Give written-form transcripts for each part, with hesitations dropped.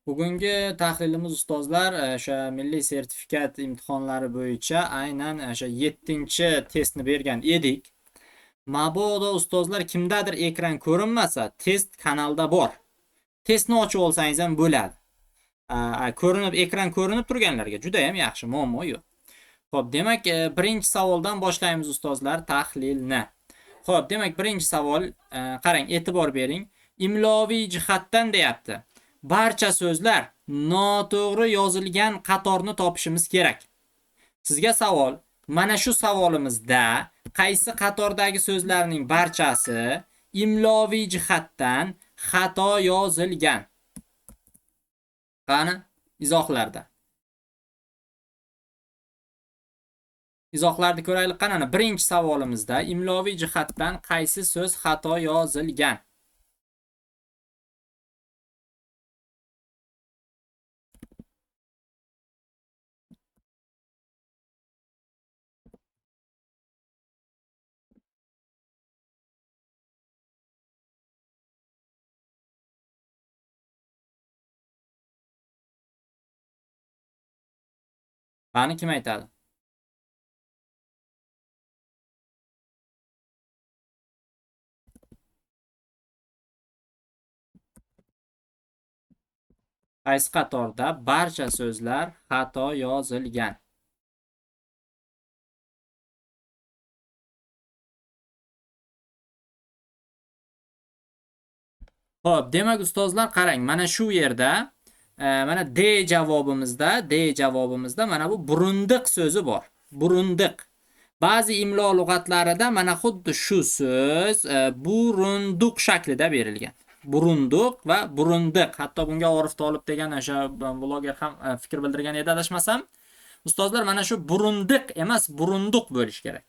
Bugungi tahlilimiz ustozlar o'sha milliy sertifikat imtihonlari bo'yicha aynan o'sha 7-testni bergan edik. Mabodo ustozlar kimdadir ekran ko'rinmasa, test kanalda bor. Testni ochib olsangiz ham bo'ladi. Ko'rinib, ekran ko'rinib turganlarga juda ham yaxshi, muammo yo'q. Xo'p, demak, birinchi savoldan boshlaymiz ustozlar tahlilni. Xo'p, demak, birinchi savol, qarang, e'tibor bering. Imloviy jihatdan deyapti. Barcha so'zlar noto'g'ri yozilgan qatorni topishimiz kerak. Sizga savol, mana shu savolimizda qaysi qatordagi so'zlarning barchasi imloviy jihatdan xato yozilgan? Qani izohlarda. Izohlarni ko'raylik. Qani birinchi savolimizda imloviy jihatdan qaysi so'z xato yozilgan? Qani kim aytadi? Qaysi qatorda barcha so'zlar xato yozilgan? Xo'p, demak ustozlar qarang, mana shu yerda mana D javobimizda mana bu burundiq so'zi bor. Burundiq. Ba'zi imlo lug'atlarida mana xuddi shu so'z burunduq shaklida berilgan. Burunduq va burundiq. Hatto bunga Orif Tolib degan o'sha bloger ham fikr bildirgan edi adashmasam. Ustozlar mana shu burundiq emas, burunduq bo'lish kerak.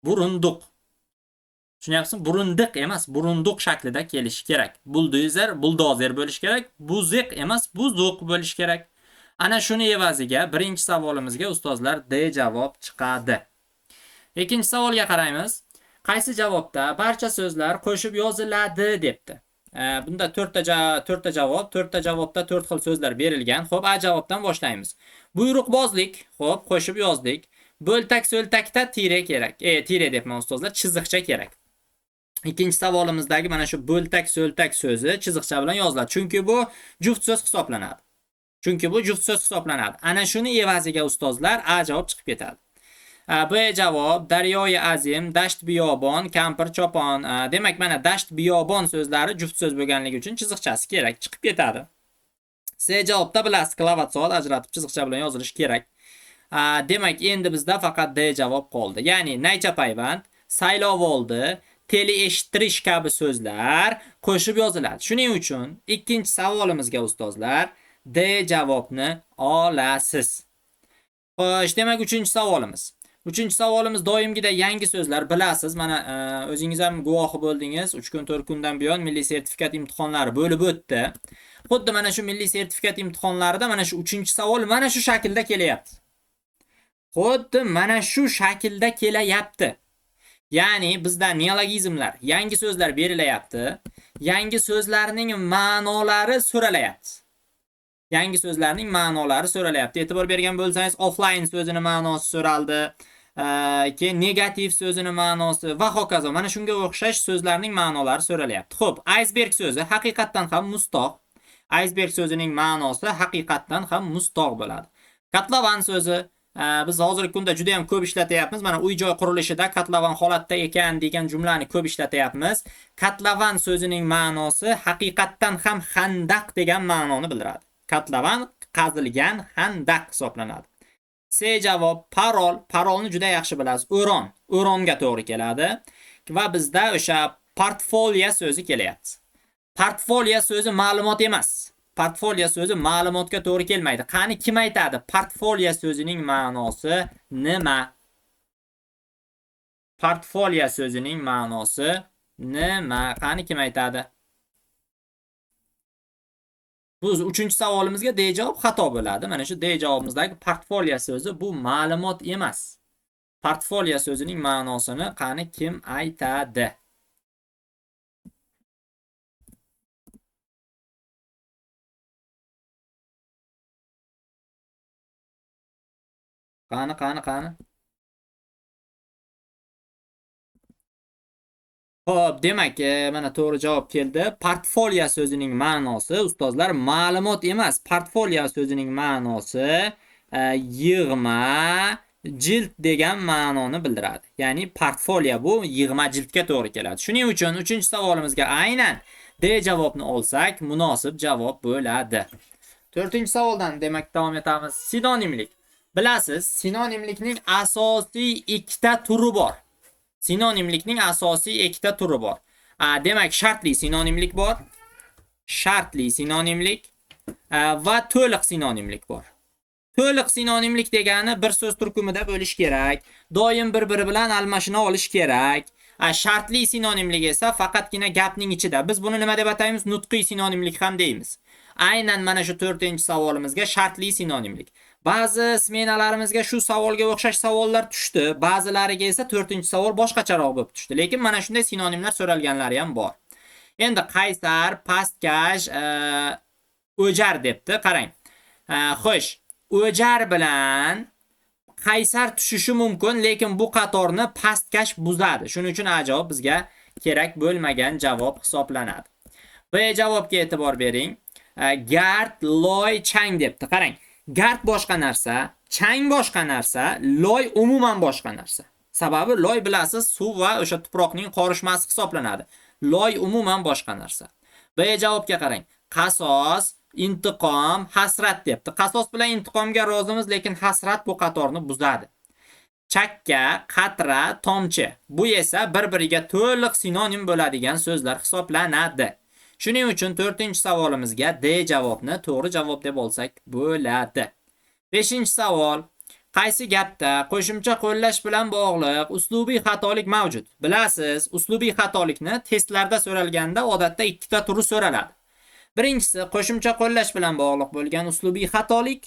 Burunduq. Tushunyapsizmi? Burundiq emas, burunduq shaklida kelishi kerak. Buldozer, buldozer bo'lish kerak. Buziq emas, buzuq bo'lish kerak. Ana shuni evaziga birinchi savolimizga ustozlar D javob chiqadi. Ikkinchi savolga qaraymiz. Qaysi javobda barcha so'zlar qo'shib yoziladi debdi. Bunda to'rtta javob, to'rtta javobda to'rt xil so'zlar berilgan. Xo'p, A javobdan boshlaymiz. Buyruqbozlik, xo'p, qo'shib yozdik. Bo'ltak so'ltakda tire kerak. Tire debman ustozlar, chiziqcha kerak. Ikkinchi savolimizdagi mana shu bo'ltak so'ltak so'zi chiziqcha bilan yoziladi. Chunki bu juft so'z hisoblanadi. Ana shuni evaziga ustozlar A javob chiqib ketadi. B javob daryoyi azim, dasht biyobon, kampir chopon. Demak, mana dasht biyobon so'zlari juft so'z bo'lganligi uchun chiziqchasi kerak, chiqib ketadi. C javobda bilasiz, klavat soat ajratib chiziqcha bilan yozilishi kerak. Demak, endi bizda faqat D javob qoldi. Ya'ni naycha payvand, saylov oldi, tele eshittirish kabi so'zlar qo'shib yoziladi. Shuning uchun ikkinchi savolimizga ustozlar D javobni olasiz. Xo'sh, demak, uchinchi savolimiz. Uchinchi savolimiz doimgidek yangi so'zlar, bilasiz. Mana o'zingiz ham guvohi bo'ldingiz. 3 kun 4 kundan buyon milliy sertifikat imtihonlari bo'lib o'tdi. Xuddi mana shu milliy sertifikat imtihonlarida mana shu 3-savol mana shu shaklda kelyapti. Xuddi mana shu shaklda kelyapti. Ya'ni bizda neologizmlar, yangi so'zlar berilyapti. Yangi so'zlarning ma'nolari so'ralayapti. Yangi so'zlarning ma'nolari so'ralayapti. E'tibor bergan bo'lsangiz, offline so'zining ma'nosi so'raldi. Keyin negativ so'zining ma'nosi va hokazo. Mana shunga o'xshash so'zlarning ma'nolari so'ralyapti. Xo'p, iceberg so'zi haqiqatdan ham mustog'. Iceberg so'zining ma'nosi haqiqatdan ham mustog' bo'ladi. Katlavan so'zi biz hozirgi kunda juda ham ko'p ishlatyapmiz. Mana uy-joy qurilishida katlavan holatda ekan degan jumlani ko'p ishlatyapmiz. Katlavan so'zining ma'nosi haqiqatdan ham xandaq degan ma'noni bildiradi. Katlavan qazilgan xandaq hisoblanadi. C javob parol. Parolni juda yaxshi bilasiz. O'ron. O'ronga to'g'ri keladi. Va bizda o'sha portfolio so'zi kelyapti. Portfolio so'zi ma'lumot emas. Portfolio so'zi ma'lumotga to'g'ri kelmaydi. Qani kim aytadi? Portfolio so'zining ma'nosi nima? Portfolio so'zining ma'nosi nima? Qani kim aytadi? Bu 3-savolimizga D javob xato bo'ladi. Mana shu D javobimizdagi portfolio so'zi bu ma'lumot emas. Portfolio so'zining ma'nosini qani kim aytadi? Qani, qani, qani. Xo'p, demak, mana to'g'ri javob keldi. Portfolio so'zining ma'nosi, ustozlar, ma'lumot emas. Portfolio so'zining ma'nosi yig'ma jild degan ma'noni bildiradi. Ya'ni portfolio bu yig'ma jildga to'g'ri keladi. Shuning uchun 3-savolimizga aynan D javobni olsak, munosib javob bo'ladi. 4-savoldan demak davom etamiz. Sinonimlik. Bilasiz, sinonimlikning asosiy ikkita turi bor. Sinonimlikning asosiy ikkita turi bor. Demak, shartli sinonimlik bor. Shartli sinonimlik va to'liq sinonimlik bor. To'liq sinonimlik degani bir so'z turkumida bo'lish kerak. Doim bir-biri bilan almashina olish kerak. Shartli sinonimlik esa faqatgina gapning ichida. Biz buni nima deb ataymiz? Nutqiy sinonimlik ham deymiz. Aynan mana shu 4-savolimizga shartli sinonimlik. Ba'zi smenalarimizga shu savolga o'xshash savollar tushdi, ba'zilariga esa 4-savol boshqacharoq bo'lib tushdi. Lekin mana shunday sinonimlar so'ralganlari ham bor. Endi qaysar, pastkash, o'jar debdi. Qarang. Xo'sh, o'jar bilan qaysar tushishi mumkin, lekin bu qatorni pastkash buzadi. Shuning uchun A javob bizga kerak bo'lmagan javob hisoblanadi. B javobga e'tibor bering. Gard, loy, chang debdi. Qarang. Gard boshqa narsa, chang boshqa narsa, loy umuman boshqa narsa. Sababi loy bilasiz, suv va o'sha tuproqning qorishmasi hisoblanadi. Loy umuman boshqa narsa. B javobga qarang. Qasos, intiqom, hasrat debdi. Qasos bilan intiqomga rozimiz, lekin hasrat bu qatorni buzadi. Chakka, qatra, tomchi. Bu esa bir-biriga to'liq sinonim bo'ladigan so'zlar hisoblanadi. Shuning uchun 4-savolimizga D javobni to'g'ri javob deb olsak bo'ladi. 5-savol. Qaysi gapda qo'shimcha qo'llash bilan bog'liq uslubiy xatolik mavjud? Bilasiz, uslubiy xatolikni testlarda so'ralganda odatda ikkita turi so'raladi. Birinchisi qo'shimcha qo'llash bilan bog'liq bo'lgan uslubiy xatolik,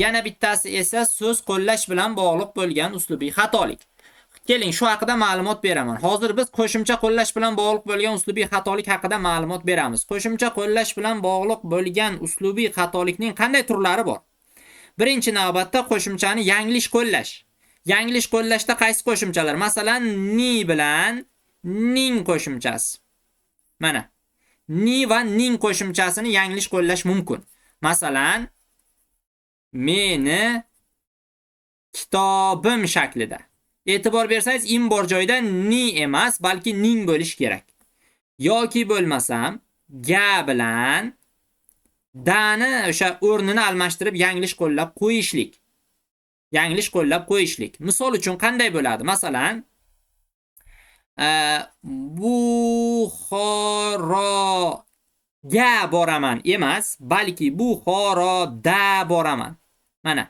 yana bittasi esa so'z qo'llash bilan bog'liq bo'lgan uslubiy xatolik. Keling, shu haqida ma'lumot beraman. Hozir biz qo'shimcha qo'llash bilan bog'liq bo'lgan uslubiy xatolik haqida ma'lumot beramiz. Qo'shimcha qo'llash bilan bog'liq bo'lgan uslubiy xatolikning qanday turlari bor? Birinchi navbatda qo'shimchani yanglish qo'llash. Yanglish qo'llashda qaysi qo'shimchalar? Masalan, ni bilan ning qo'shimchasi. Mana ni va ning qo'shimchasini yanglish qo'llash mumkin. Masalan, meni kitobim shaklida. E'tibor bersangiz, im bor joyda ni emas, balki ning bo'lish kerak. Yoki bo'lmasam, ga bilan dani o'sha o'rnini almashtirib yanglish qo'llab qo'yishlik. Yanglish qo'llab qo'yishlik. Misol uchun qanday bo'ladi? Masalan, Buxoroga boraman emas, balki Buxoroda boraman. Mana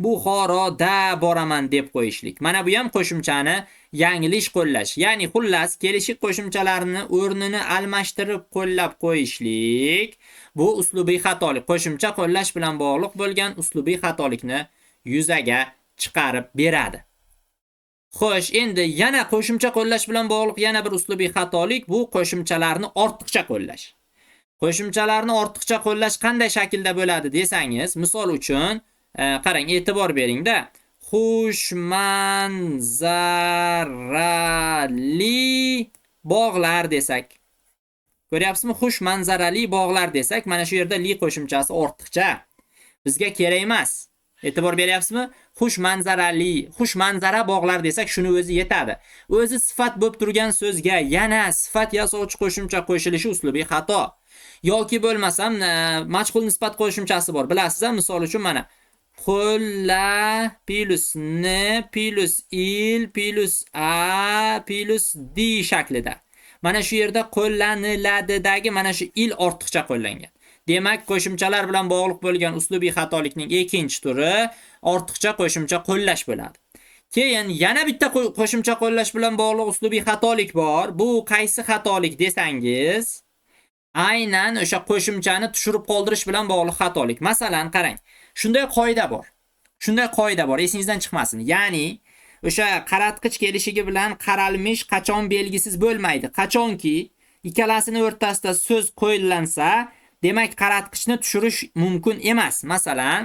Buxoroda boraman deb qo'yishlik. Mana bu ham qo'shimchani yanglish qo'llash. Ya'ni xullas, kelishik qo'shimchalarni o'rnini almashtirib qo'llab qo'yishlik bu uslubiy xatolik. Qo'shimcha qo'llash bilan bog'liq bo'lgan uslubiy xatolikni yuzaga chiqarib beradi. Xo'sh, endi yana qo'shimcha qo'llash bilan bog'liq yana bir uslubiy xatolik bu qo'shimchalarni ortiqcha qo'llash. Qo'shimchalarni ortiqcha qo'llash qanday shaklda bo'ladi desangiz, misol uchun, qarang, e'tibor beringda. Xushmanzarali bog'lar desak. Ko'ryapsizmi? Xushmanzarali bog'lar desak, mana shu yerda li qo'shimchasi ortiqcha. Bizga kerak emas. E'tibor beryapsizmi? Xushmanzarali, xushmanzara bog'lar desak, shuni o'zi yetadi. O'zi sifat bo'lib turgan so'zga yana sifat yasovchi qo'shimcha qo'shilishi uslubiy xato. Yoki bo'lmasam, majhul nisbat qo'shimchasi bor. Bilasizmi? Misol uchun mana qo'lla plus n plus il plus a plus d shaklida. Mana shu yerda qo'llaniladidagi mana shu il ortiqcha qo'llangan. Demak, qo'shimchalar bilan bog'liq bo'lgan uslubiy xatolikning ikkinchi turi ortiqcha qo'shimcha qo'llash bo'ladi. Keyin yana bitta qo'shimcha qo'llash bilan bog'liq uslubiy xatolik bor. Bu qaysi xatolik desangiz, aynan o'sha qo'shimchani tushirib qoldirish bilan bog'liq xatolik. Masalan, qarang. Shunday qoida bor. Shunday qoida bor, esingizdan chiqmasin. Ya'ni o'sha qaratqich kelishligi bilan qaralmish qachon belgisiz bo'lmaydi. Qachonki ikkalasini o'rtasida so'z qo'llansa, demak qaratqichni tushirish mumkin emas. Masalan,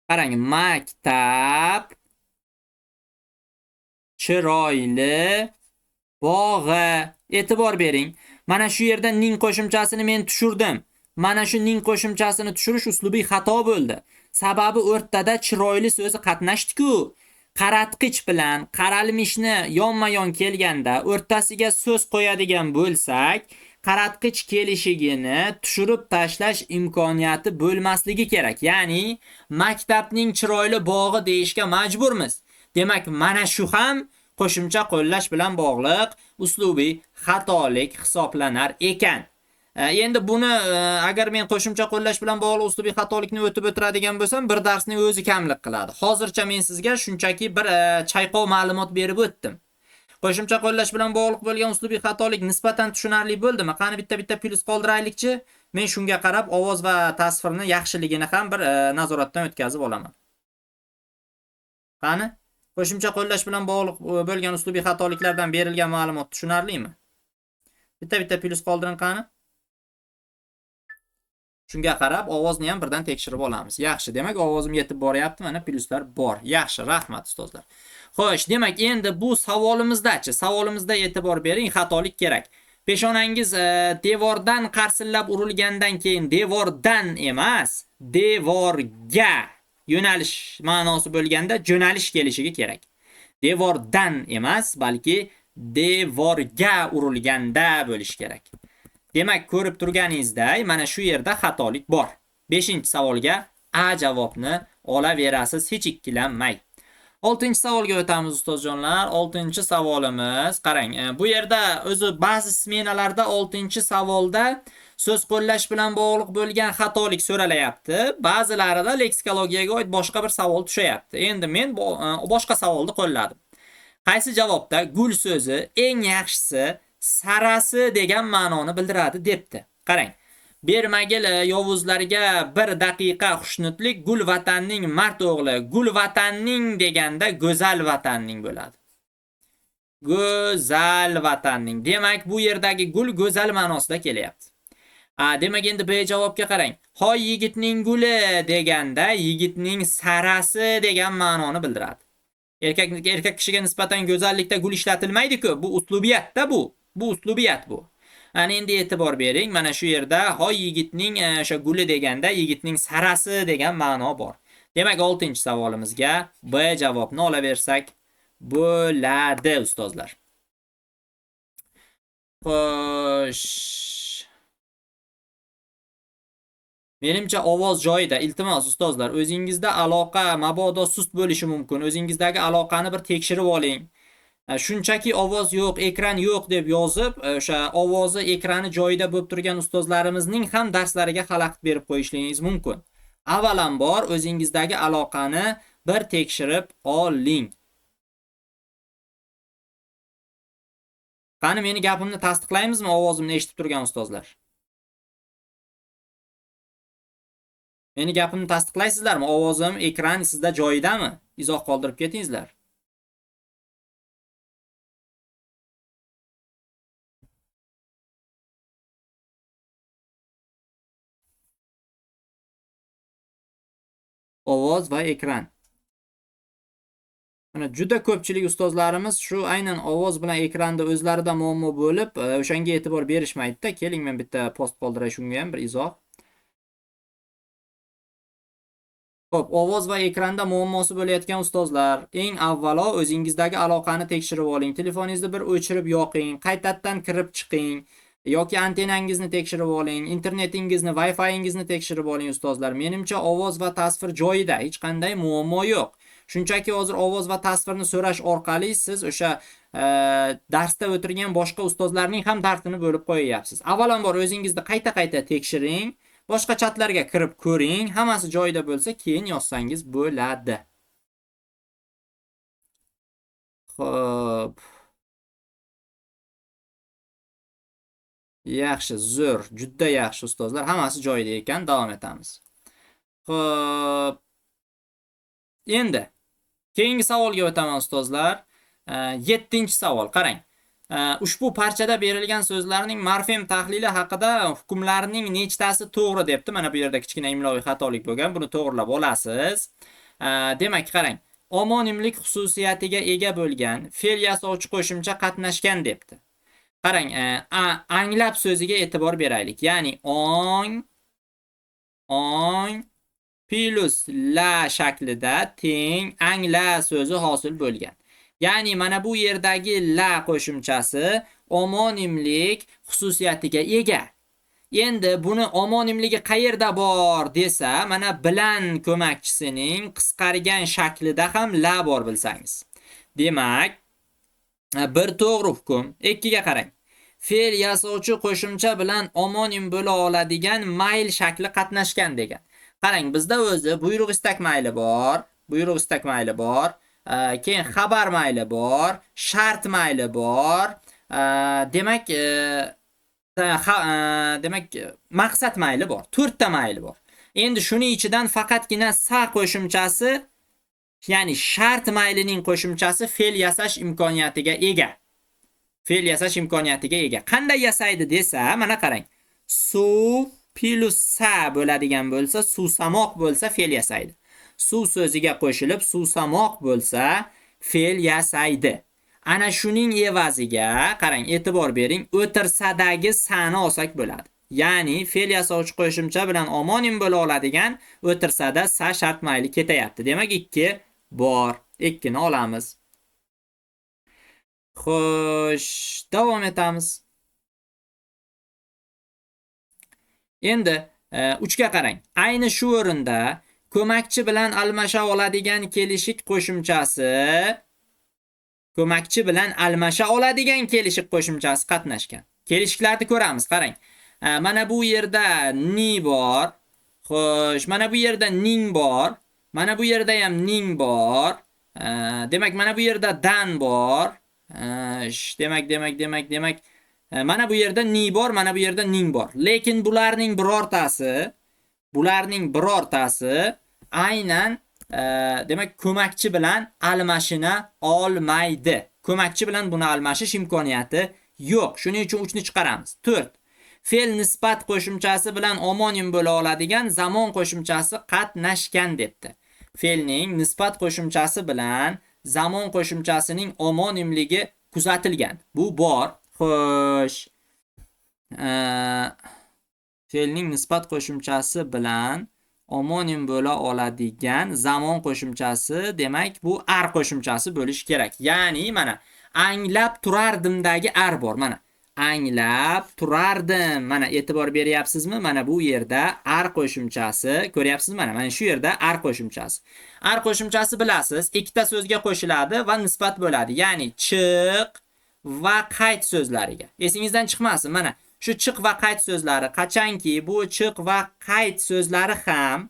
Qarang, maktab chiroyli bog'i. E'tibor bering. Mana shu yerda ning qo'shimchasini men tushirdim. Mana shu ning qo'shimchasini tushirish uslubiy xato bo'ldi. Sababi o'rtada chiroyli so'zi qatnashdi-ku. Qaratqich bilan qaralmishni yonma-yon kelganda o'rtasiga so'z qo'yadigan bo'lsak, qaratqich kelishigini tushirib tashlash imkoniyati bo'lmasligi kerak. Ya'ni maktabning chiroyli bog'i deyishga majburmiz. Demak, mana shu ham qo'shimcha qo'llash bilan bog'liq uslubiy xatolik hisoblanar ekan. Endi buni agar men qo'shimcha qo'llash bilan bog'liq uslubiy xatolikni o'tib o'tiradigan bo'lsam, bir darsning o'zi kamlik qiladi. Hozircha men sizga shunchaki bir chayqov ma'lumot berib o'tdim. Qo'shimcha qo'llash bilan bog'liq bo'lgan uslubiy xatolik nisbatan tushunarli bo'ldimi? Qani bitta-bitta plyus qoldiraylikchi. Men shunga qarab ovoz va tasvirni yaxshiligini ham bir nazoratdan o'tkazib olaman. Qani qo'shimcha qo'llash bilan bog'liq bo'lgan uslubiy xatoliklardan berilgan ma'lumot tushunarlimi? Bitta-bitta plyus qoldiring qani. Shunga qarab ovozni ham birdan tekshirib olamiz. Yaxshi, demak ovozim yetib boryapti, mana plyuslar bor. Yaxshi, rahmat ustozlar. Xo'sh, demak endi bu savolimizda-chi, savolimizda e'tibor bering, xatolik kerak. Peshonangiz devordan qarsillab urilgandan keyin devordan emas, devorga yo'nalish ma'nosi bo'lganda jo'nalish kelishiga kerak. Devordan emas, balki devorga urilganda bo'lishi kerak. Demak, ko'rib turganingizdek, mana shu yerda xatolik bor. 5-savolga A javobni olaverasiz, hech ikkilanmay. 6-savolga o'tamiz ustozjonlar. 6-savolimiz, qarang, bu yerda o'zi ba'zi smenalarda 6-savolda so'z qo'llash bilan bog'liq bo'lgan xatolik so'ralayapti. Ba'zilarida leksikologiyaga oid boshqa bir savol tushayapti. Endi men boshqa savolni qo'lladim. Qaysi javobda gul so'zi eng yaxshisi sarasi degan ma'noni bildiradi debdi. Qarang. Bermagil yovuzlarga bir daqiqa xushnudlik, gul vatanning mard o'g'li. Gul vatanning deganda go'zal vatanning bo'ladi. Go'zal vatanning. Demak, bu yerdagi gul go'zal ma'nosida kelyapti. Demak, endi B javobga qarang. Hoy yigitning guli deganda yigitning sarasi degan ma'noni bildiradi. Erkak kishiga nisbatan go'zallikda gul ishlatilmaydi-ku. Bu uslubiyatda bu. Bu uslubiyat bu. Ana endi e'tibor bering, mana shu yerda hoy yigitning o'sha guli deganda yigitning sarasi degan ma'no bor. Demak, 6-savolimizga B javobni olaversak bo'ladi ustozlar. Xo'sh. Menimcha ovoz joyida. Iltimos ustozlar, o'zingizda aloqa mabodo sust bo'lishi mumkin. O'zingizdagi aloqani bir tekshirib oling. Shunchaki ovoz yo'q, ekran yo'q deb yozib, o'sha ovozi, ekrani joyida bo'lib turgan ustozlarimizning ham darslariga xalaqit berib qo'yishingiz mumkin. Avvalambor o'zingizdagi aloqani bir tekshirib oling. Qani meni gapimni tasdiqlaymizmi ovozimni eshitib turgan ustozlar? Meni gapimni tasdiqlaysizlarmi? Ovozim, ekran sizda joyidami? Izoh qoldirib ketingizlar. Ovoz va ekran. Mana juda ko'pchilik ustozlarimiz shu aynan ovoz bilan ekranda o'zlarida muammo bo'lib, o'shanga e'tibor berishmaydi-da. Keling, men bitta post qoldiray shunga ham bir izoh. Xo'p, ovoz va ekranda muammosi bo'layotgan ustozlar, eng avvalo o'zingizdagi aloqani tekshirib oling. Telefoningizni bir o'chirib yoqing, qaytadan kirib chiqing yoki antenangizni tekshirib oling, internetingizni, Wi-Fi'ingizni tekshirib oling ustozlar. Menimcha ovoz va tasvir joyida, hech qanday muammo yo'q. Shunchaki hozir ovoz va tasvirni so'rash orqali siz o'sha darsda o'tirgan boshqa ustozlarning ham darsini bo'lib qo'yapsiz. Avvalambor o'zingizni qayta-qayta tekshiring, boshqa chatlarga kirib ko'ring, hammasi joyida bo'lsa keyin yozsangiz bo'ladi. Xo'p. Yaxshi, zo'r, juda yaxshi ustozlar, hammasi joyida ekan, davom etamiz. Xo'p. Endi keyingi savolga o'taman ustozlar. 7-savol, qarang. Ushbu parchada berilgan so'zlarning morfem tahlili haqida hukmlarning nechtasi to'g'ri debdi. Mana bu yerda kichkina imloviy xatolik bo'lgan. Buni to'g'rilab olasiz. Demak, qarang. Omonimlik xususiyatiga ega bo'lgan fe'l yasovchi qo'shimcha qatnashgan debdi. Qarang, anglab so'ziga e'tibor beraylik. Ya'ni ong ong plus la shaklida teng angla so'zi hosil bo'lgan. Ya'ni mana bu yerdagi la qo'shimchasi omonimlik xususiyatiga ega. Endi buni omonimligi qayerda bor desa, mana bilan ko'makchisining qisqargan shaklida ham la bor bilsangiz. Demak, bir to'g'ri hukm. 2 ga qarang. Fe'l yasovchi qo'shimcha bilan omonim bo'la oladigan mayl shakli qatnashgan degan. Qarang, bizda o'zi buyruq istak mayli bor, buyruq istak mayli bor, keyin xabar mayli bor, shart mayli bor. Demak, demak, maqsad mayli bor. 4 ta mayli bor. Endi shuni ichidan faqatgina sa qo'shimchasi, ya'ni shart maylining qo'shimchasi fe'l yasash imkoniyatiga ega. Fe'l yasash imkoniyatiga ega. Qanday yasaydi desa, mana qarang. Suv plus sa bo'ladigan bo'lsa, suvsamoq bo'lsa fe'l yasaydi. Suv so'ziga qo'shilib suvsamoq bo'lsa fe'l yasaydi. Ana shuning evaziga, qarang, e'tibor bering, o'tirsadagi sani olsak bo'ladi. Ya'ni fe'l yasovchi qo'shimcha bilan omonim bo'la oladigan o'tirsada sa shart mayli ketayapti. Demak, 2 bor. 2 ni olamiz. Xo'sh, davom etamiz. Endi 3 ga qarang. Ayni shu o'rinda ko'makchi bilan almasha oladigan kelishik qo'shimchasi ko'makchi bilan almasha oladigan kelishik qo'shimchasi qatnashgan. Kelishiklarni ko'ramiz, qarang. Mana bu yerda ni bor. Xo'sh, mana bu yerda ning bor. Mana bu yerda ham ning bor. Demak, mana bu yerda dan bor. Demak, mana bu yerda ni bor, mana bu yerda ning bor. Lekin bularning birortasi aynan demak ko'makchi bilan almashina olmaydi. Ko'makchi bilan buni almashish imkoniyati yo'q. Shuning uchun 3 ni chiqaramiz. 4. Fe'l nisbat qo'shimchasi bilan omonim bo'la oladigan zamon qo'shimchasi qatnashgan debdi. Fe'lning nisbat qo'shimchasi bilan zamon qo'shimchasining omonimligi kuzatilgan. Bu bor. Xo'sh. Fe'lning nisbat qo'shimchasi bilan omonim bo'la oladigan zamon qo'shimchasi, demak, bu ar qo'shimchasi bo'lishi kerak. Ya'ni mana anglab turardimdagi ar bor. Mana anglab turardim. Mana e'tibor beryapsizmi? Mana bu yerda ar qo'shimchasi, ko'ryapsizmi? Mana shu yerda ar qo'shimchasi. Ar qo'shimchasi bilasiz, ikkita so'zga qo'shiladi va nisbat bo'ladi. Ya'ni chiq va qayt so'zlariga. Esingizdan chiqmasin, mana shu chiq va qayt so'zlari qachonki bu chiq va qayt so'zlari ham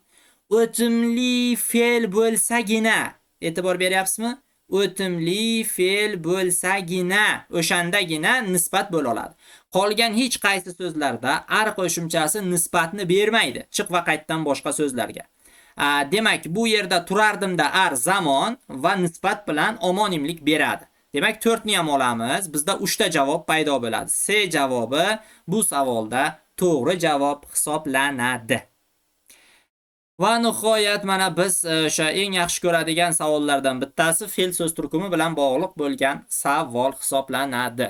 o'timli fe'l bo'lsagina, e'tibor beryapsizmi? O'timli fe'l bo'lsagina, o'shandagina nisbat bo'la oladi. Qolgan hech qaysi so'zlarda ar qo'shimchasi nisbatni bermaydi, chiq va qaytdan boshqa so'zlarga. Demak, bu yerda turardimda ar zamon va nisbat bilan omonimlik beradi. Demak, 4 ni ham olamiz. Bizda 3 ta javob paydo bo'ladi. C javobi bu savolda to'g'ri javob hisoblanadi. Va nihoyat mana biz o'sha eng yaxshi ko'radigan savollardan bittasi fe'l so'z turkumi bilan bog'liq bo'lgan savol hisoblanadi.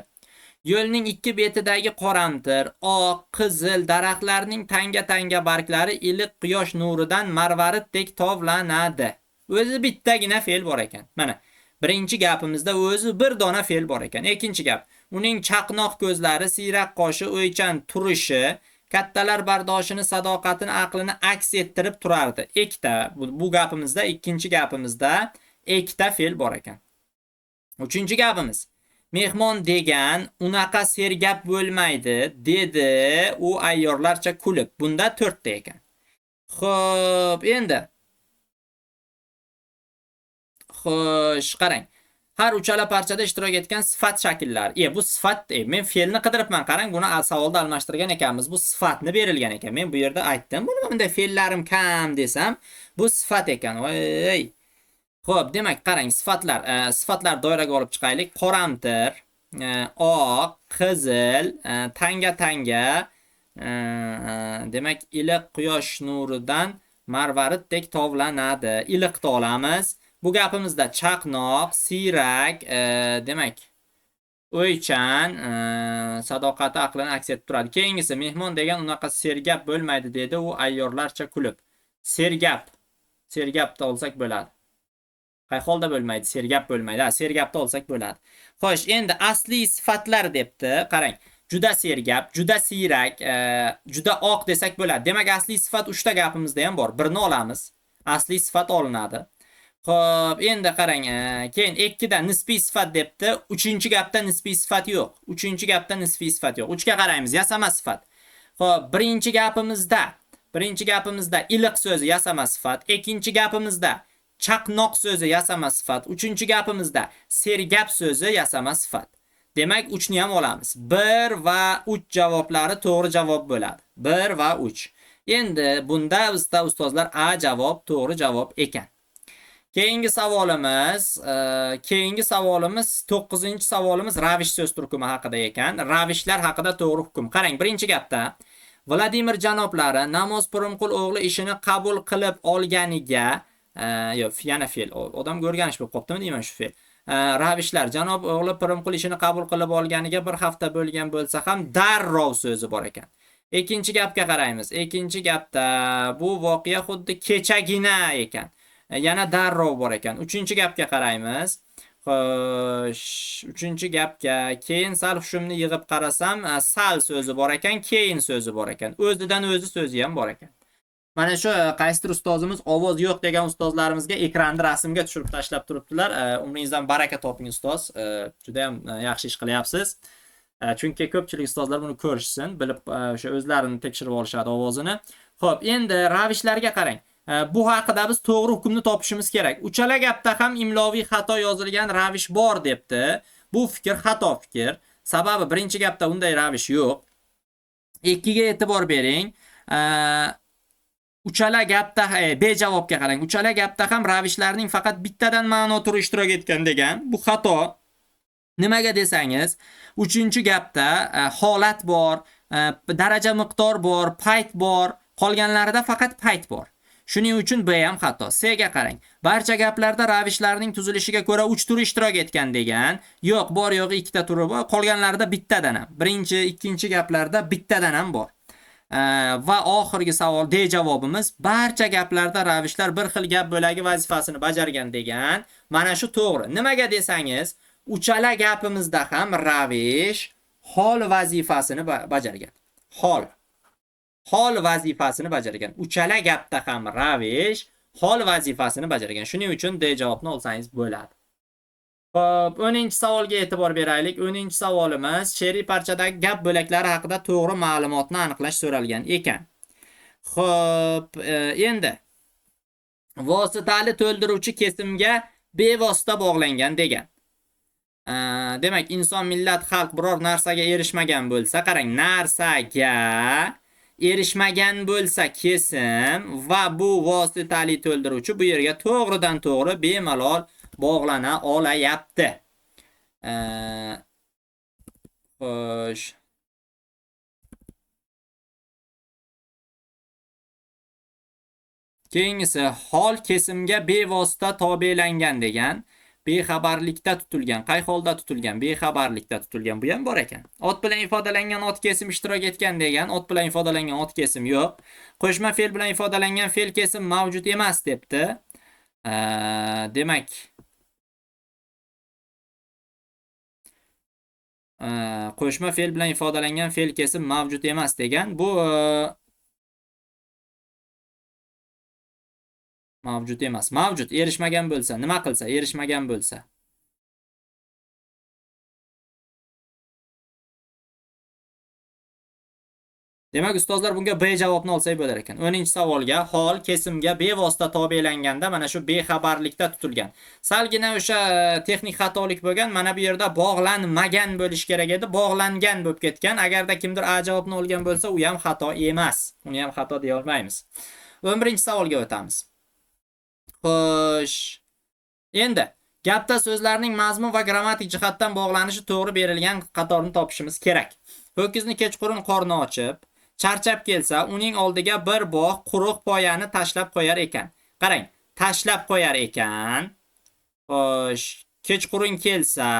Yo'lning ikki betidagi qoramtir, oq, qizil daraxtlarning tanga-tanga barglari iliq quyosh nuridan marvaritdek tovlanadi. O'zi bittagina fe'l bor ekan. Mana birinchi gapimizda o'zi bir dona fe'l bor ekan. Ikkinchi gap, uning chaqnoq ko'zlari, siyrak qoshi, o'ychan turishi kattalar bardoshini, sadoqatini, aqlini aks ettirib turardi. Ikkita bu gapimizda, ikkinchi gapimizda ikkita fe'l bor ekan. Uchinchi gapimiz, mehmon degan unaqa sergap bo'lmaydi, dedi u ayyorlarcha kulib. Bunda 4 ta ekan. Xo'p, endi xo'sh, qarang. Har uchala parchada ishtirok etgan sifat shakllari. Bu sifat, men fe'lni qidiribman. Qarang, buni savolda almashtirgan ekanmiz. Bu sifatni berilgan ekan. Men bu yerda aytdim, buni bunday fe'llarim kam desam, bu sifat ekan. Voy. Xo'p, demak, qarang, sifatlar, sifatlar doiraga olib chiqaylik. Qoramtir. Oq, qizil, tanga-tanga, demak, iliq quyosh nuridan marvaritdek tovlanadi. Iliqni olamiz. Bu gapimizda chaqnoq, siyrak, demak, o'ychan, sadoqati aqlini aks etib turadi. Keyingisi mehmon degan unaqa sergap bo'lmaydi dedi u ayyorlarcha kulib. Sergap. Sergapni olsak bo'ladi. Qay holda bo'lmaydi? Sergap bo'lmaydi. Ha, sergapni olsak bo'ladi. Xo'sh, endi asli sifatlar debdi. Qarang, juda sergap, juda siyrak, juda oq desak bo'ladi. Demak, asli sifat 3 ta gapimizda ham bor. Birini olamiz. Asli sifat olinadi. Xo'p, endi qarang, keyin 2 da nisbiy sifat debdi. 3-gapda nisbiy sifat yo'q. 3-gapda nisbiy sifat yo'q. 3 ga qaraymiz, yasama sifat. Xo'p, birinchi gapimizda iliq so'zi yasama sifat, 2-gapimizda chaqnoq so'zi yasama sifat, 3-gapimizda sergap so'zi yasama sifat. Demak, 3 ni ham olamiz. 1 va 3 javoblari to'g'ri javob bo'ladi. 1 va 3. Endi bunda bizda ustozlar A javob to'g'ri javob ekan. Keyingi savolimiz 9-savolimiz ravish so'z turkumi haqida ekan. Ravishlar haqida to'g'ri hukm. Qarang, birinchi gapda Vladimir janoblari Namoz Pirimqul o'g'li ishini qabul qilib olganiga, yo'q, yana fe'l. Odamga o'rganish bo'lib qoptimi deyman shu fe'l. Ravishlar janob o'g'li Pirimqul ishini qabul qilib olganiga bir hafta bo'lgan bo'lsa ham darrov so'zi bor ekan. Ikkinchi gapga qaraymiz. Ikkinchi gapda bu voqea xuddi kechagina ekan. Yana darrov bor ekan. 3-gapga qaraymiz. Xo'sh, 3-gapga keyin sal hushimni yig'ib qarasam, sal so'zi bor ekan, keyin so'zi bor ekan. O'zidan o'zi so'zi ham bor ekan. Mana shu qaysidir ustozimiz ovoz yo'q degan ustozlarimizga ekranni rasmga tushirib tashlab turibdilar. Umringizdan baraka toping ustoz. Juda ham yaxshi ish qilyapsiz. Chunki ko'pchilik ustozlar buni ko'rishsin, bilib o'sha o'zlarini tekshirib olishadi ovozini. Xo'p, endi ravishlarga qarang. Bu haqida biz to'g'ri hukmni topishimiz kerak. Uchala gapda ham imloviy xato yozilgan ravish bor debdi. Bu fikr xato fikr. Sababi birinchi gapda unday ravish yo'q. 2ga e'tibor bering. Uchala gapda B javobga qarang. Uchala gapda ham ravishlarning faqat bittadan ma'no turi ishtirok etgan degan. Bu xato. Nimaga desangiz, 3-gapda holat bor, daraja miqdor bor, payt bor, qolganlarida faqat payt bor. Shuning uchun B ham xato. C ga qarang. Barcha gaplarda ravishlarning tuzilishiga ko'ra 3 turi ishtirok etgan degan. Yo'q, bor yo'g'i 2 ta turi bor, qolganlarida bittadan ham. Birinchi, ikkinchi gaplarda bittadan ham bor. Va oxirgi savol D javobimiz barcha gaplarda ravishlar bir xil gap bo'lagi vazifasini bajargan degan. Mana shu to'g'ri. Nimaga desangiz, uchala gapimizda ham ravish hol vazifasini bajargan. Hol. Hol vazifasini bajargan. Uchala gapda ham ravish hol vazifasini bajargan. Shuning uchun D javobni olsangiz bo'ladi. Xo'p, 10-savolga e'tibor beraylik. 10-savolimiz she'riy parchadagi gap bo'laklari haqida to'g'ri ma'lumotni aniqlash so'ralgan ekan. Xo'p, endi vositali to'ldiruvchi kesimga bevosita bog'langan degan. Demak, inson, millat, xalq biror narsaga erishmagan bo'lsa, qarang, narsaga erishmagan bo'lsa kesim va bu vositali to'ldiruvchi bu yerga to'g'ridan to'g'ri bemalol bog'lana olayapti. Xo'sh. Keyingisi hol kesimga bevosita tobelangan degan. Bexabarlikda tutilgan. Qay holda tutilgan? Bexabarlikda tutilgan. Bu ham bor ekan. Ot bilan ifodalangan ot kesim ishtirok etgan degan. Ot bilan ifodalangan ot kesim yo'q. Qo'shma fe'l bilan ifodalangan fe'l kesim mavjud emas debdi. Demak, qo'shma fe'l bilan ifodalangan fe'l kesim mavjud emas degan. Bu mavjud emas. Mavjud erishmagan bo'lsa, nima qilsa? Erishmagan bo'lsa. Demak, ustozlar bunga B javobni olsak bo'lar ekan. 10-savolga hol kesimga bevosita tobelanganda mana shu bexabarlikda tutilgan. Salgina o'sha texnik xatolik bo'lgan, mana bu yerda bog'lanmagan bo'lish kerak edi, bog'langan bo'lib ketgan. Agarda kimdir A javobni olgan bo'lsa, u ham xato emas. Uni ham xato deya olmaymiz. 11-savolga o'tamiz. Xo'sh. Endi Gapda so'zlarning mazmun va grammatik jihatdan bog'lanishi to'g'ri berilgan qatorni topishimiz kerak. Ho'kizni kechqurun qorni ochib, charchab kelsa, uning oldiga bir bog' quruq poyani tashlab qo'yar ekan. Qarang, tashlab qo'yar ekan. Xo'sh, kechqurun kelsa,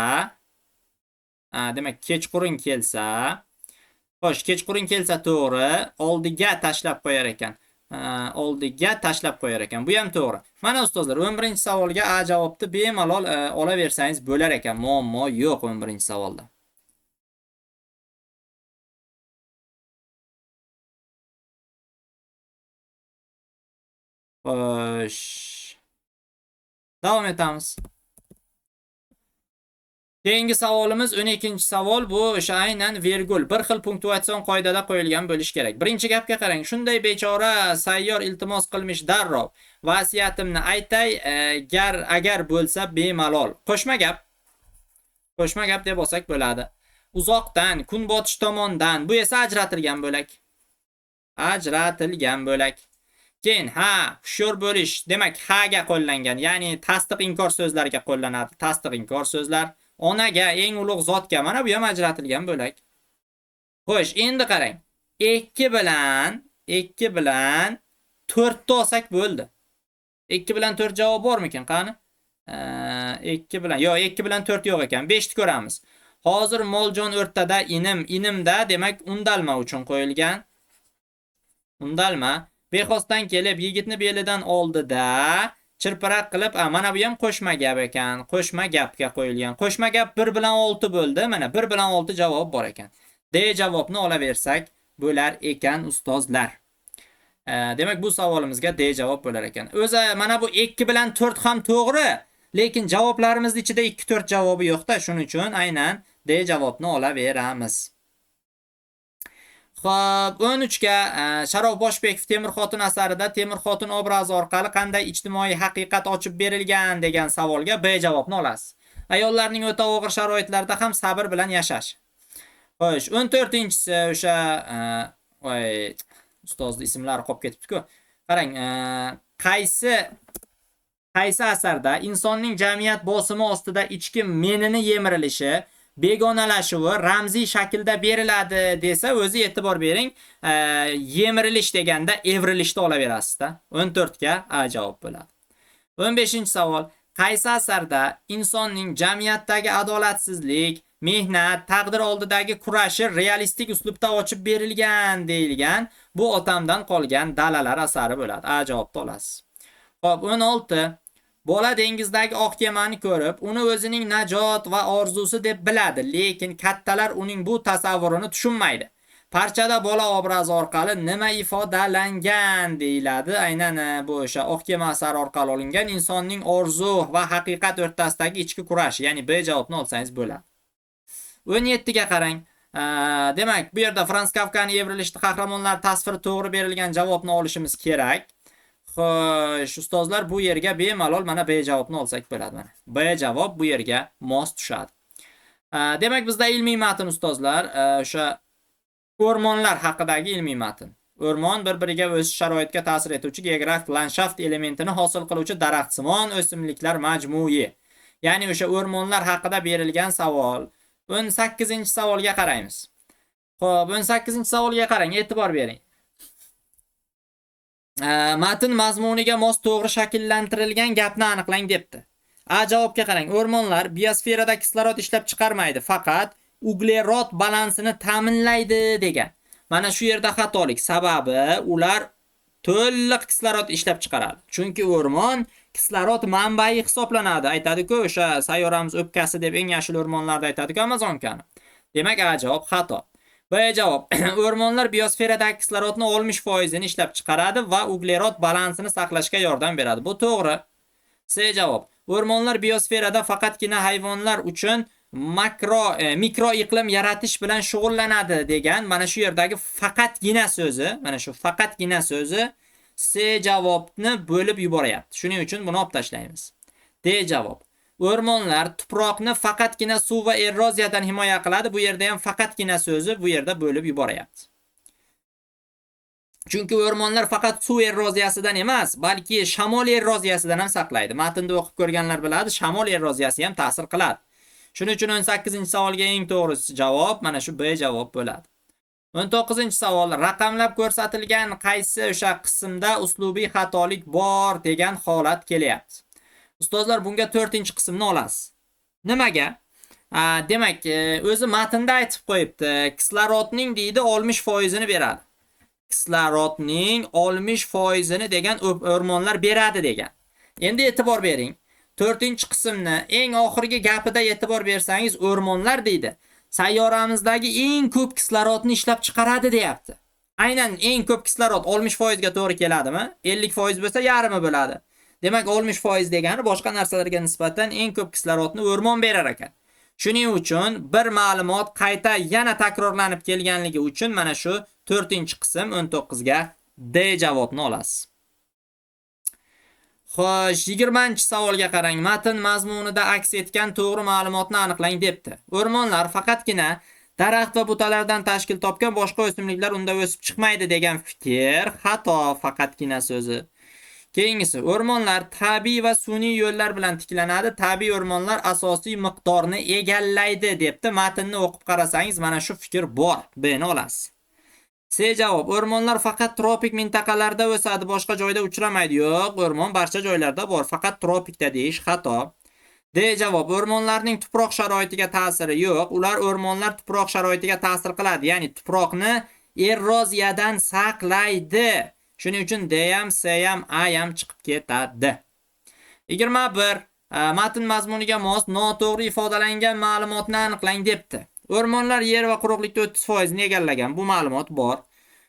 demak, kechqurun kelsa, xo'sh, kechqurun kelsa to'g'ri, oldiga tashlab qo'yar ekan. Oldiga tashlab qo'yar ekan. Bu ham to'g'ri. Mana ustozlar, 11-savolga A javobni bemalol olaversangiz bo'lar ekan. Muammo yo'q 11-savolda. Xo'sh. Davom etamiz. Keyingi savolimiz 12-savol. Bu o'sha aynan vergul, bir xil punktuatsion qoidada qo'yilgan bo'lishi kerak. Birinchi gapga qarang. Shunday bechora sayyor iltimos qilmish darrov. Vasiyatimni aytay, agar bo'lsa bemalol. Qo'shma gap. Qo'shma gap deb olsak bo'ladi. Uzoqdan, kunbotish tomondan. Bu esa ajratilgan bo'lak. Ajratilgan bo'lak. Keyin ha, hushyor bo'lish, demak ha ga qo'llangan, ya'ni tasdiq inkor so'zlarga qo'llanadi. Tasdiq inkor so'zlar. Onaga, eng ulug' zotga, mana bu ham ajratilgan bo'lak. Xo'sh, endi qarang. 2 bilan 2 bilan 4 ta olsak bo'ldi. 2 bilan 4 javob bormikin? Qani? 2 bilan, yo'q, 2 bilan 4 yo'q ekan. 5 ni ko'ramiz. Hozir moljon o'rtada inim, inimda demak undalma uchun qo'yilgan. Undalma. Bexosdan kelib yigitni belidan oldida chirpiroq qilib, mana bu ham qo'shma gap ekan. Qo'shma gapga qo'yilgan. Qo'shma gap 1 bilan 6 bo'ldi. Mana 1 bilan 6 javob bor ekan. D javobni olaversak bo'lar ekan ustozlar. Demak, bu savolimizga D javob bo'lar ekan. O'zi mana bu 2 bilan 4 ham to'g'ri, lekin javoblarimizning ichida 2 4 javobi yo'q-da, shuning uchun aynan D javobni olaveramiz. Xo'p, 13 ga Sharof Boshbekov Temir xotin asarida Temir xotin obrazi orqali qanday ijtimoiy haqiqat ochib berilgan degan savolga B javobni olasiz. Ayollarning o'ta og'ir sharoitlarda ham sabr bilan yashash. Xo'sh, 14-inchisi o'sha voy, ustozning ismlari qolib ketibdi-ku. Qarang, qaysi asarda insonning jamiyat bosimi ostida ichki menini yemirilishi, begonalashuvi ramziy shaklda beriladi desa, o'zi e'tibor bering, yemirilish deganda evrilishni olaverasiz-da. 14 ga A javob bo'ladi. 15-savol. Qaysi asarda insonning jamiyatdagi adolatsizlik, mehnat, taqdir oldidagi kurashi realistik uslubda ochib berilgan deyilgan? Bu otamdan qolgan dalalar asari bo'ladi. A javobni olasiz. Xo'p, 16. Bola dengizdagi oq kemani ko'rib, uni o'zining najot va orzusi deb biladi, lekin kattalar uning bu tasavvurini tushunmaydi. Parchada bola obrazi orqali nima ifodalangan deyiladi. Aynan bu o'sha oq kema asari orqali olingan insonning orzu va haqiqat o'rtasidagi ichki kurash, ya'ni B javobni olsangiz bo'ladi. 17 ga qarang. Demak, bu yerda Frans Kafkaning evrilishda qahramonlar tasviri to'g'ri berilgan javobni olishimiz kerak. Xo'sh, ustozlar, bu yerga bemalol mana B javobni olsak bo'ladi mana. B javob bu yerga mos tushadi. Demak, bizda ilmiy matn ustozlar, o'sha o'rmonlar haqidagi ilmiy matn. O'rmon bir-biriga o'sish sharoitga ta'sir etuvchi geografik landshaft elementini hosil qiluvchi daraxtsimon o'simliklar majmui. Ya'ni o'sha o'rmonlar haqida berilgan savol. 18-savolga qaraymiz. Xo'p, 18-savolga qarang, e'tibor bering. Matn mazmuniga mos to'g'ri shakllantirilgan gapni aniqlang debdi. A javobga qarang. O'rmonlar biosferada kislorod ishlab chiqarmaydi, faqat uglerod balansini ta'minlaydi degan. Mana shu yerda xatolik, sababi ular to'liq kislorod ishlab chiqaradi. Chunki o'rmon kislorod manbai hisoblanadi. Aytadi-ku, o'sha sayyoramiz o'pkasi deb eng yashil o'rmonlarda aytadi-ku Amazonkani. Demak, A javob xato. B javob. O'rmonlar biosferadagi kislorodni 60% ishlab chiqaradi va uglerod balansini saqlashga yordam beradi. Bu to'g'ri. C javob. O'rmonlar biosferada faqatgina hayvonlar uchun mikro iqlim yaratish bilan shug'ullanadi degan mana shu yerdagi faqatgina so'zi, mana shu faqatgina so'zi C javobni bo'lib yuboryapti. Shuning uchun buni olib tashlaymiz. D javob. O'rmonlar tuproqni faqatgina suv va eroziyadan himoya qiladi. Bu yerda ham faqatgina so'zi bu yerda bo'lib yuboryapti. Chunki o'rmonlar faqat suv eroziyasidan emas, balki shamol eroziyasidan ham saqlaydi. Matnda o'qib ko'rganlar biladi, shamol eroziyasi ham ta'sir qiladi. Shuning uchun 18-savolga eng to'g'ri javob mana shu B javob bo'ladi. 19-savol raqamlab ko'rsatilgan qaysi o'sha qismda uslubiy xatolik bor degan holat kelyapti. Ustozlar, bunga 4-qismni olasiz. Nimaga? Demak, o'zi matnda aytib qo'yibdi, kislorodning deydi 60% ni beradi. Kislorodning 60% ni degan o'rmonlar beradi degan. Endi e'tibor bering. 4-qismni eng oxirgi gapida e'tibor bersangiz, o'rmonlar deydi. Sayyoramizdagi eng ko'p kislorodni ishlab chiqaradi deyapti. Aynan eng ko'p kislorod 60% ga to'g'ri keladimi? 50% bo'lsa yarmi bo'ladi. Demak, 60% degani boshqa narsalarga nisbatan eng ko'p kislorodni o'rmon berar ekan. Shuning uchun bir ma'lumot qayta yana takrorlanib kelganligi uchun mana shu 4-qism 19 ga D javobni olasiz. Xo'sh, 20-savolga qarang. Matn mazmunida aks etgan to'g'ri ma'lumotni aniqlang debdi. O'rmonlar faqatgina daraxt va butalardan tashkil topgan, boshqa o'simliklar unda o'sib chiqmaydi degan fikr xato, faqatgina so'zi. Keyingisi, o'rmonlar tabiiy va sun'iy yo'llar bilan tiklanadi. Tabiiy o'rmonlar asosiy miqdorni egallaydi debdi. Matnni o'qib qarasangiz mana shu fikr bor. B ni olasiz. C javob. O'rmonlar faqat tropik mintaqalarda o'sadi, boshqa joyda uchramaydi. Yo'q, o'rmon barcha joylarda bor, faqat tropikda deyish xato. D javob. O'rmonlarning tuproq sharoitiga ta'siri yo'q. Ular o'rmonlar tuproq sharoitiga ta'sir qiladi, ya'ni tuproqni eroziyadan saqlaydi. Shuning uchun D ham, C ham, A ham chiqib ketadi. 21. Matn mazmuniga mos noto'g'ri ifodalangan ma'lumotni aniqlang debdi. O'rmonlar yer va quruqlikda 30% ni egallagan. Bu ma'lumot bor.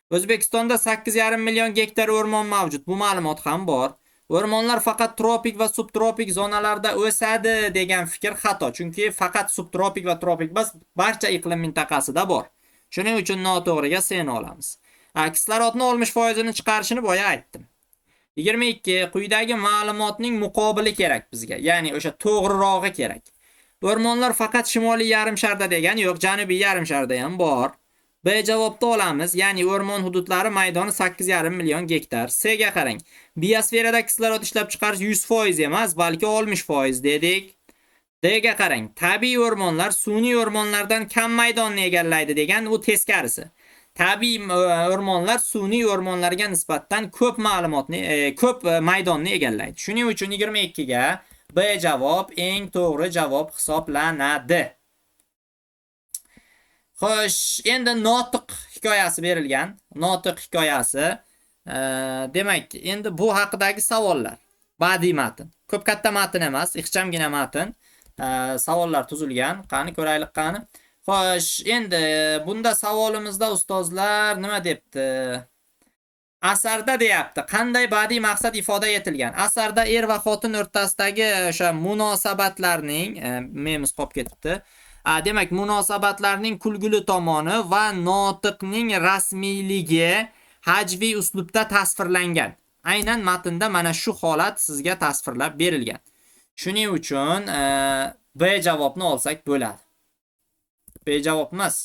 O'zbekistonda 8,5 million gektar o'rmon mavjud. Bu ma'lumot ham bor. O'rmonlar faqat tropik va subtropik zonalarda o'sadi degan fikr xato. Chunki faqat subtropik va tropik emas, barcha iqlim mintaqasida bor. Shuning uchun noto'g'riga C ni olamiz. Kislorodni 60% ni chiqarishini boya aytdim. 22. Quyidagi ma'lumotning muqobili kerak bizga. Ya'ni o'sha to'g'rirog'i kerak. O'rmonlar faqat shimoliy yarim sharda degan yo'q, janubiy yarim sharda ham bor. B javobni olamiz. Ya'ni o'rmon hududlari maydoni 8,5 million gektar. C ga qarang. Biosferada kislorod ishlab chiqarish 100% emas, balki 60% dedik. D ga qarang. Tabiiy o'rmonlar sun'iy o'rmonlardan kam maydonni egallaydi degan, u teskarisi. Tabiiy o'rmonlar sun'iy o'rmonlarga nisbatan ko'p ma'lumotni, ko'p maydonni egallaydi. Shuning uchun 22 ga B javob eng to'g'ri javob hisoblanadi. Xo'sh, endi notiq hikoyasi berilgan. Notiq hikoyasi. Demak, endi bu haqidagi savollar. Badiiy matn. Ko'p katta matn emas, ixchamgina matn. Savollar tuzilgan. Qani ko'raylik qani. Xo'sh, endi bunda savolimizda ustozlar nima debdi? Asarda deyapti, qanday badiiy maqsad ifoda etilgan? Asarda er va xotin o'rtasidagi o'sha munosabatlarning, memiz qolib ketibdi. Demak, munosabatlarning kulgili tomoni va notiqning rasmiyligi hajviy uslubda tasvirlangan. Aynan matnda mana shu holat sizga tasvirlab berilgan. Shuning uchun B javobni olsak bo'ladi. B javob emas.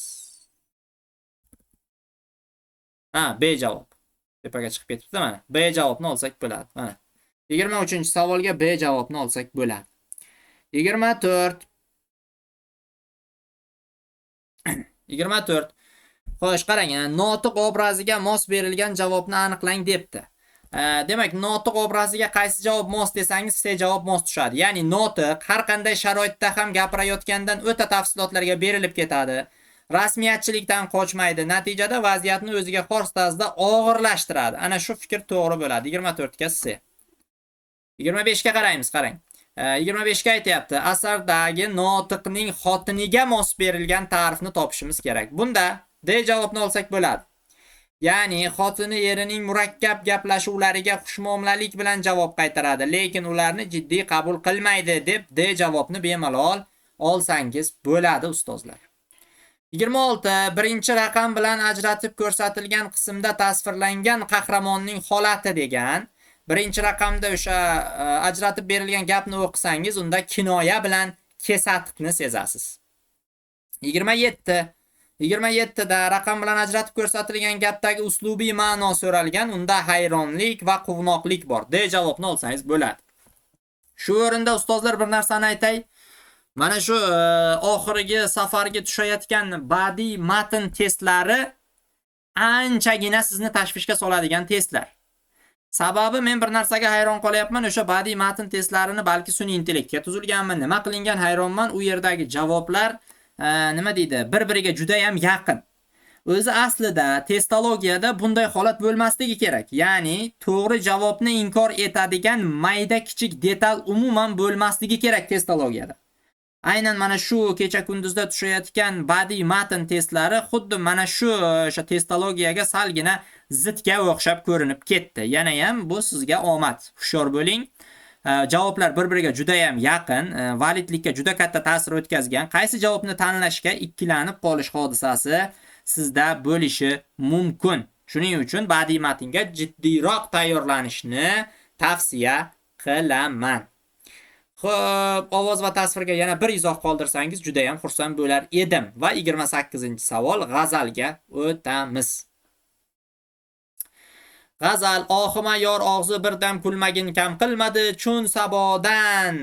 Ha, B javob. Tepaga chiqib ketibdi mana. B javobni olsak bo'ladi. Mana. 23-savolga B javobni olsak bo'ladi. 24. 24. Xo'sh, qarang, notiq obraziga mos berilgan javobni aniqlang debdi. Demak, notiq obraziga qaysi javob mos desangiz, C javob mos tushadi. Ya'ni notiq har qanday sharoitda ham gapirayotgandan o'ta tafsilotlarga berilib ketadi. Rasmiyatchilikdan qochmaydi. Natijada vaziyatni o'ziga xos tarzda og'irlashtiradi. Ana shu fikr to'g'ri bo'ladi. 24 ga C. 25 ga qaraymiz, qarang. 25 ga aytayapti. Asardagi notiqning xotiniga mos berilgan ta'rifni topishimiz kerak. Bunda D javobni olsak bo'ladi. Ya'ni xotini erining murakkab gaplashuvlariga xushmuomalalik bilan javob qaytaradi, lekin ularni jiddiy qabul qilmaydi deb D javobni bemalol olsangiz bo'ladi ustozlar. 26. Birinchi raqam bilan ajratib ko'rsatilgan qismda tasvirlangan qahramonning holati degan. Birinchi raqamda o'sha ajratib berilgan gapni o'qisangiz, unda kinoya bilan kesatiqni sezasiz. 27. 27 da raqam bilan ajratib ko'rsatilgan gapdagi uslubiy ma'no so'ralgan, unda hayronlik va quvnoqlik bor. D javobni olsangiz bo'ladi. Shu o'rinda ustozlar bir narsani aytay. Mana shu oxirgi safarga tushayotgan badiiy matn testlari anchagina sizni tashvishga soladigan testlar. Sababi men bir narsaga hayron qolyapman, o'sha badiiy matn testlarini balki sun'iy intellektga tuzilganmi, nima qilingan hayronman. U yerdagi javoblar nima deydi, bir-biriga juda ham yaqin. O'zi aslida testologiyada bunday holat bo'lmasligi kerak. Ya'ni to'g'ri javobni inkor etadigan mayda kichik detal umuman bo'lmasligi kerak testologiyada. Aynan mana shu kecha kunduzda tushayotgan badiiy matn testlari xuddi mana shu o'sha testologiyaga salgina zidga o'xshab ko'rinib ketdi. Yana ham bu sizga omad. Hushyor bo'ling. Javoblar bir-biriga juda ham yaqin, validlikka juda katta ta'sir o'tkazgan. Qaysi javobni tanlashga ikkilanib qolish hodisasi sizda bo'lishi mumkin. Shuning uchun badiiy matnga jiddiyroq tayyorlanishni tavsiya qilaman. Xo'p, ovoz va tasvirga yana bir izoh qoldirsangiz juda ham xursand bo'lar edim. Va 28-savol g'azalga o'tamiz. G'azal: ohima yor og'zi birdam kulmagin kam qilmadi, chun sabodan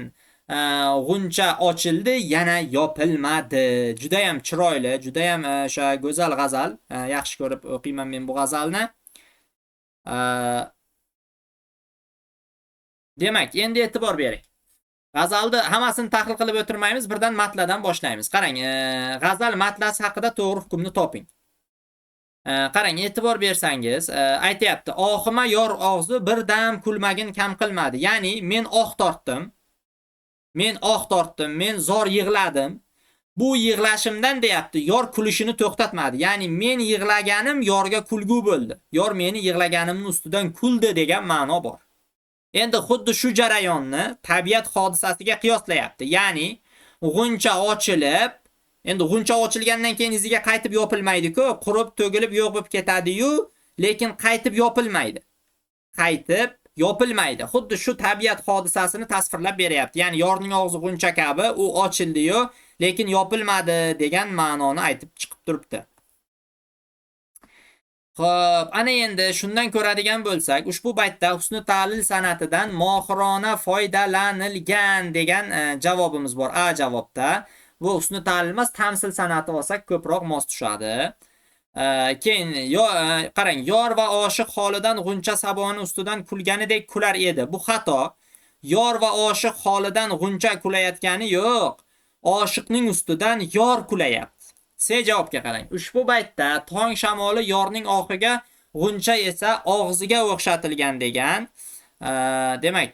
g'uncha ochildi, yana yopilmadi. Juda ham chiroyli, juda ham o'sha go'zal g'azal. Yaxshi ko'rib o'qiyman men bu g'azalni. Demak, endi e'tibor bering. G'azalni hammasini tahlil qilib o'tirmaymiz, birdan matladan boshlaymiz. Qarang, g'azal matlasi haqida to'g'ri hukmni toping. Qarang, e'tibor bersangiz, aytayapti: ohima yor og'zi birdam kulmagin kam qilmadi. Ya'ni men oh tortdim. Men oh tortdim, men zor yig'ladim. Bu yig'lashimdan deyapti, yor kulishini to'xtatmadi. Ya'ni men yig'laganim yorga kulgu bo'ldi. Yor meni yig'laganimning ustidan kuldi degan ma'no bor. Endi xuddi shu jarayonni tabiat hodisasiga qiyoslayapti. Ya'ni g'uncha ochilib, endi g'uncha ochilgandan keyin iziga qaytib yopilmaydi-ku, qurib, to'gilib yo'q bo'lib ketadi-yu, lekin qaytib yopilmaydi. Qaytib yopilmaydi. Xuddi shu tabiat hodisasini tasvirlab beryapti. Ya'ni yorning og'zi g'uncha kabi, u ochildi-yu, lekin yopilmadi degan ma'noni aytib chiqib turibdi. Xo'p, ana endi shundan ko'radigan bo'lsak, ushbu baytda husni ta'lil san'atidan mohirona foydalanilgan degan javobimiz bor. A javobda. Bu husni ta'lil emas, tamsil san'ati olsak ko'proq mos tushadi. Keyin qarang, yor va oshiq holidan g'uncha saboni ustidan kulganidek kular edi. Bu xato. Yor va oshiq holidan g'uncha kulayotgani yo'q. Oshiqning ustidan yor kulayapti. C javobga qarang. Ushbu baytda tong shamoli yorning ohiga, g'uncha esa og'ziga o'xshatilgan degan. Demak,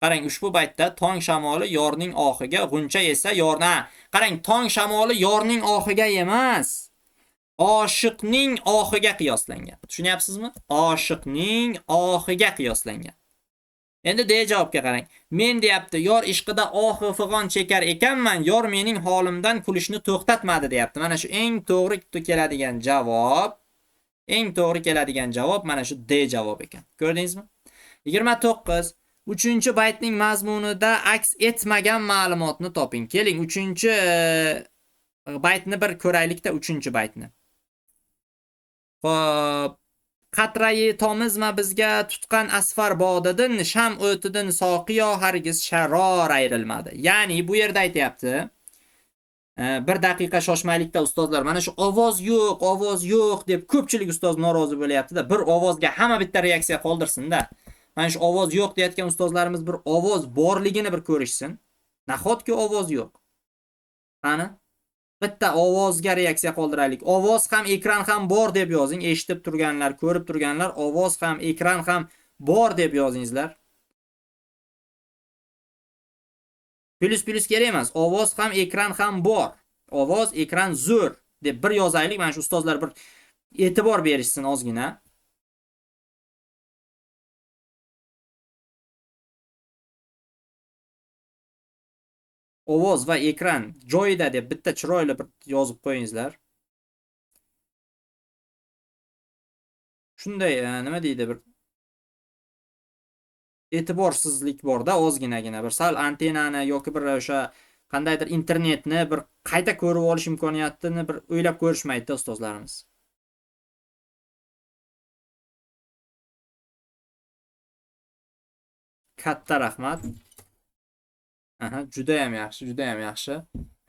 qarang, ushbu baytda tong shamoli yorning ohiga, g'uncha esa yorna. Qarang, tong shamoli yorning ohiga emas, oshiqning ohiga qiyoslangan. Tushunyapsizmi? Oshiqning ohiga qiyoslangan. Endi D javobga qarang. Men deyapti, yor ishqida ohu fig'on chekar ekanman, yor mening holimdan kulishni to'xtatmadi deyapti. Mana shu eng to'g'ri keladigan javob, eng to'g'ri keladigan javob mana shu D javob ekan. Ko'rdingizmi? 29. 3-baytning mazmunida aks etmagan ma'lumotni toping. Keling, 3-baytni bir ko'raylikda, 3-baytni. Xo'p, qatrayi tomizma bizga tutqan asfar bodidin, sham o'tidin soqiyo hargiz sharor ayrilmadi. Ya'ni bu yerda aytayapti, bir daqiqa shoshmaylikda ustozlar, mana shu ovoz yo'q, ovoz yo'q deb ko'pchilik ustoz norozi bo'lyapti-da. Bir ovozga hamma bitta reaksiya qoldirsin-da. Mana shu ovoz yo'q deyotgan ustozlarimiz bir ovoz borligini bir ko'rishsin. Nahotki ovoz yo'q? Qani? Bitta ovozga reaksiya qoldiraylik. Ovoz ham, ekran ham bor deb yozing. Eshitib turganlar, ko'rib turganlar, ovoz ham, ekran ham bor deb yozingizlar. Plyus plyus kerak emas. Ovoz ham, ekran ham bor. Ovoz, ekran zo'r deb bir yozaylik. Mana shu ustozlar bir e'tibor berishsin ozgina. Ovoz va ekran joyida deb bitta chiroyli bir yozib qo'yingizlar. Shunday, nima deydi, bir e'tiborsizlik borda ozginagina, bir sal antennani yoki bir o'sha Qandaydir internetni bir qayta ko'rib olish imkoniyatini bir o'ylab ko'rishmaydi ustozlarimiz. Katta rahmat. Aha, juda ham yaxshi, juda ham yaxshi.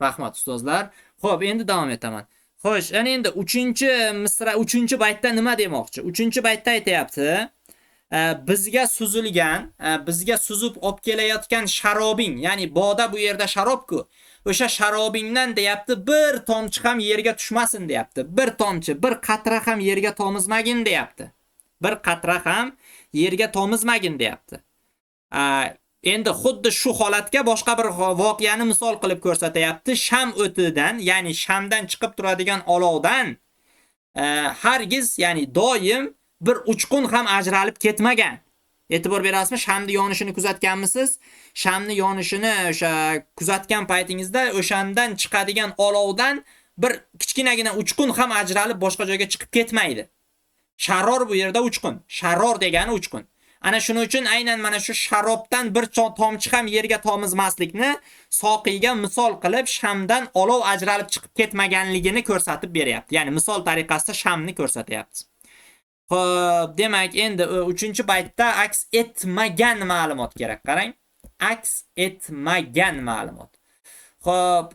Rahmat ustozlar. Xo'p, endi davom etaman. Xo'sh, ana endi 3-misra, 3-baytda nima demoqchi? 3-baytda aytayapti, bizga suzilgan, bizga suzib olib kelayotgan sharobing, ya'ni boda bu yerda sharob-ku. O'sha sharobingdan deyapti, bir tomchi ham yerga tushmasin deyapti. Bir tomchi, bir qatra ham yerga tomizmagin deyapti. Bir qatra ham yerga tomizmagin deyapti. Endi xuddi shu holatga boshqa bir voqeani misol qilib ko'rsatyapti. Sham o'tidan, ya'ni shamdan chiqib turadigan olovdan hargiz, ya'ni doim bir uchqun ham ajralib ketmagan. E'tibor berasizmi? Shamni yonishini kuzatganmisiz? Shamni yonishini o'sha kuzatgan paytingizda o'shandan chiqadigan olovdan bir kichkinagina uchqun ham ajralib boshqa joyga chiqib ketmaydi. Sharor bu yerda uchqun. Sharor degani uchqun. Ana shuning uchun aynan mana shu sharobdan bir tomchi ham yerga tomizmaslikni soqiyga misol qilib shamdan olov ajralib chiqib ketmaganligini ko'rsatib beryapti. Ya'ni misol tariqasida shamni ko'rsatyapti. Xo'p, demak endi 3-baytda aks etmagan ma'lumot kerak. Qarang, aks etmagan ma'lumot. Xo'p,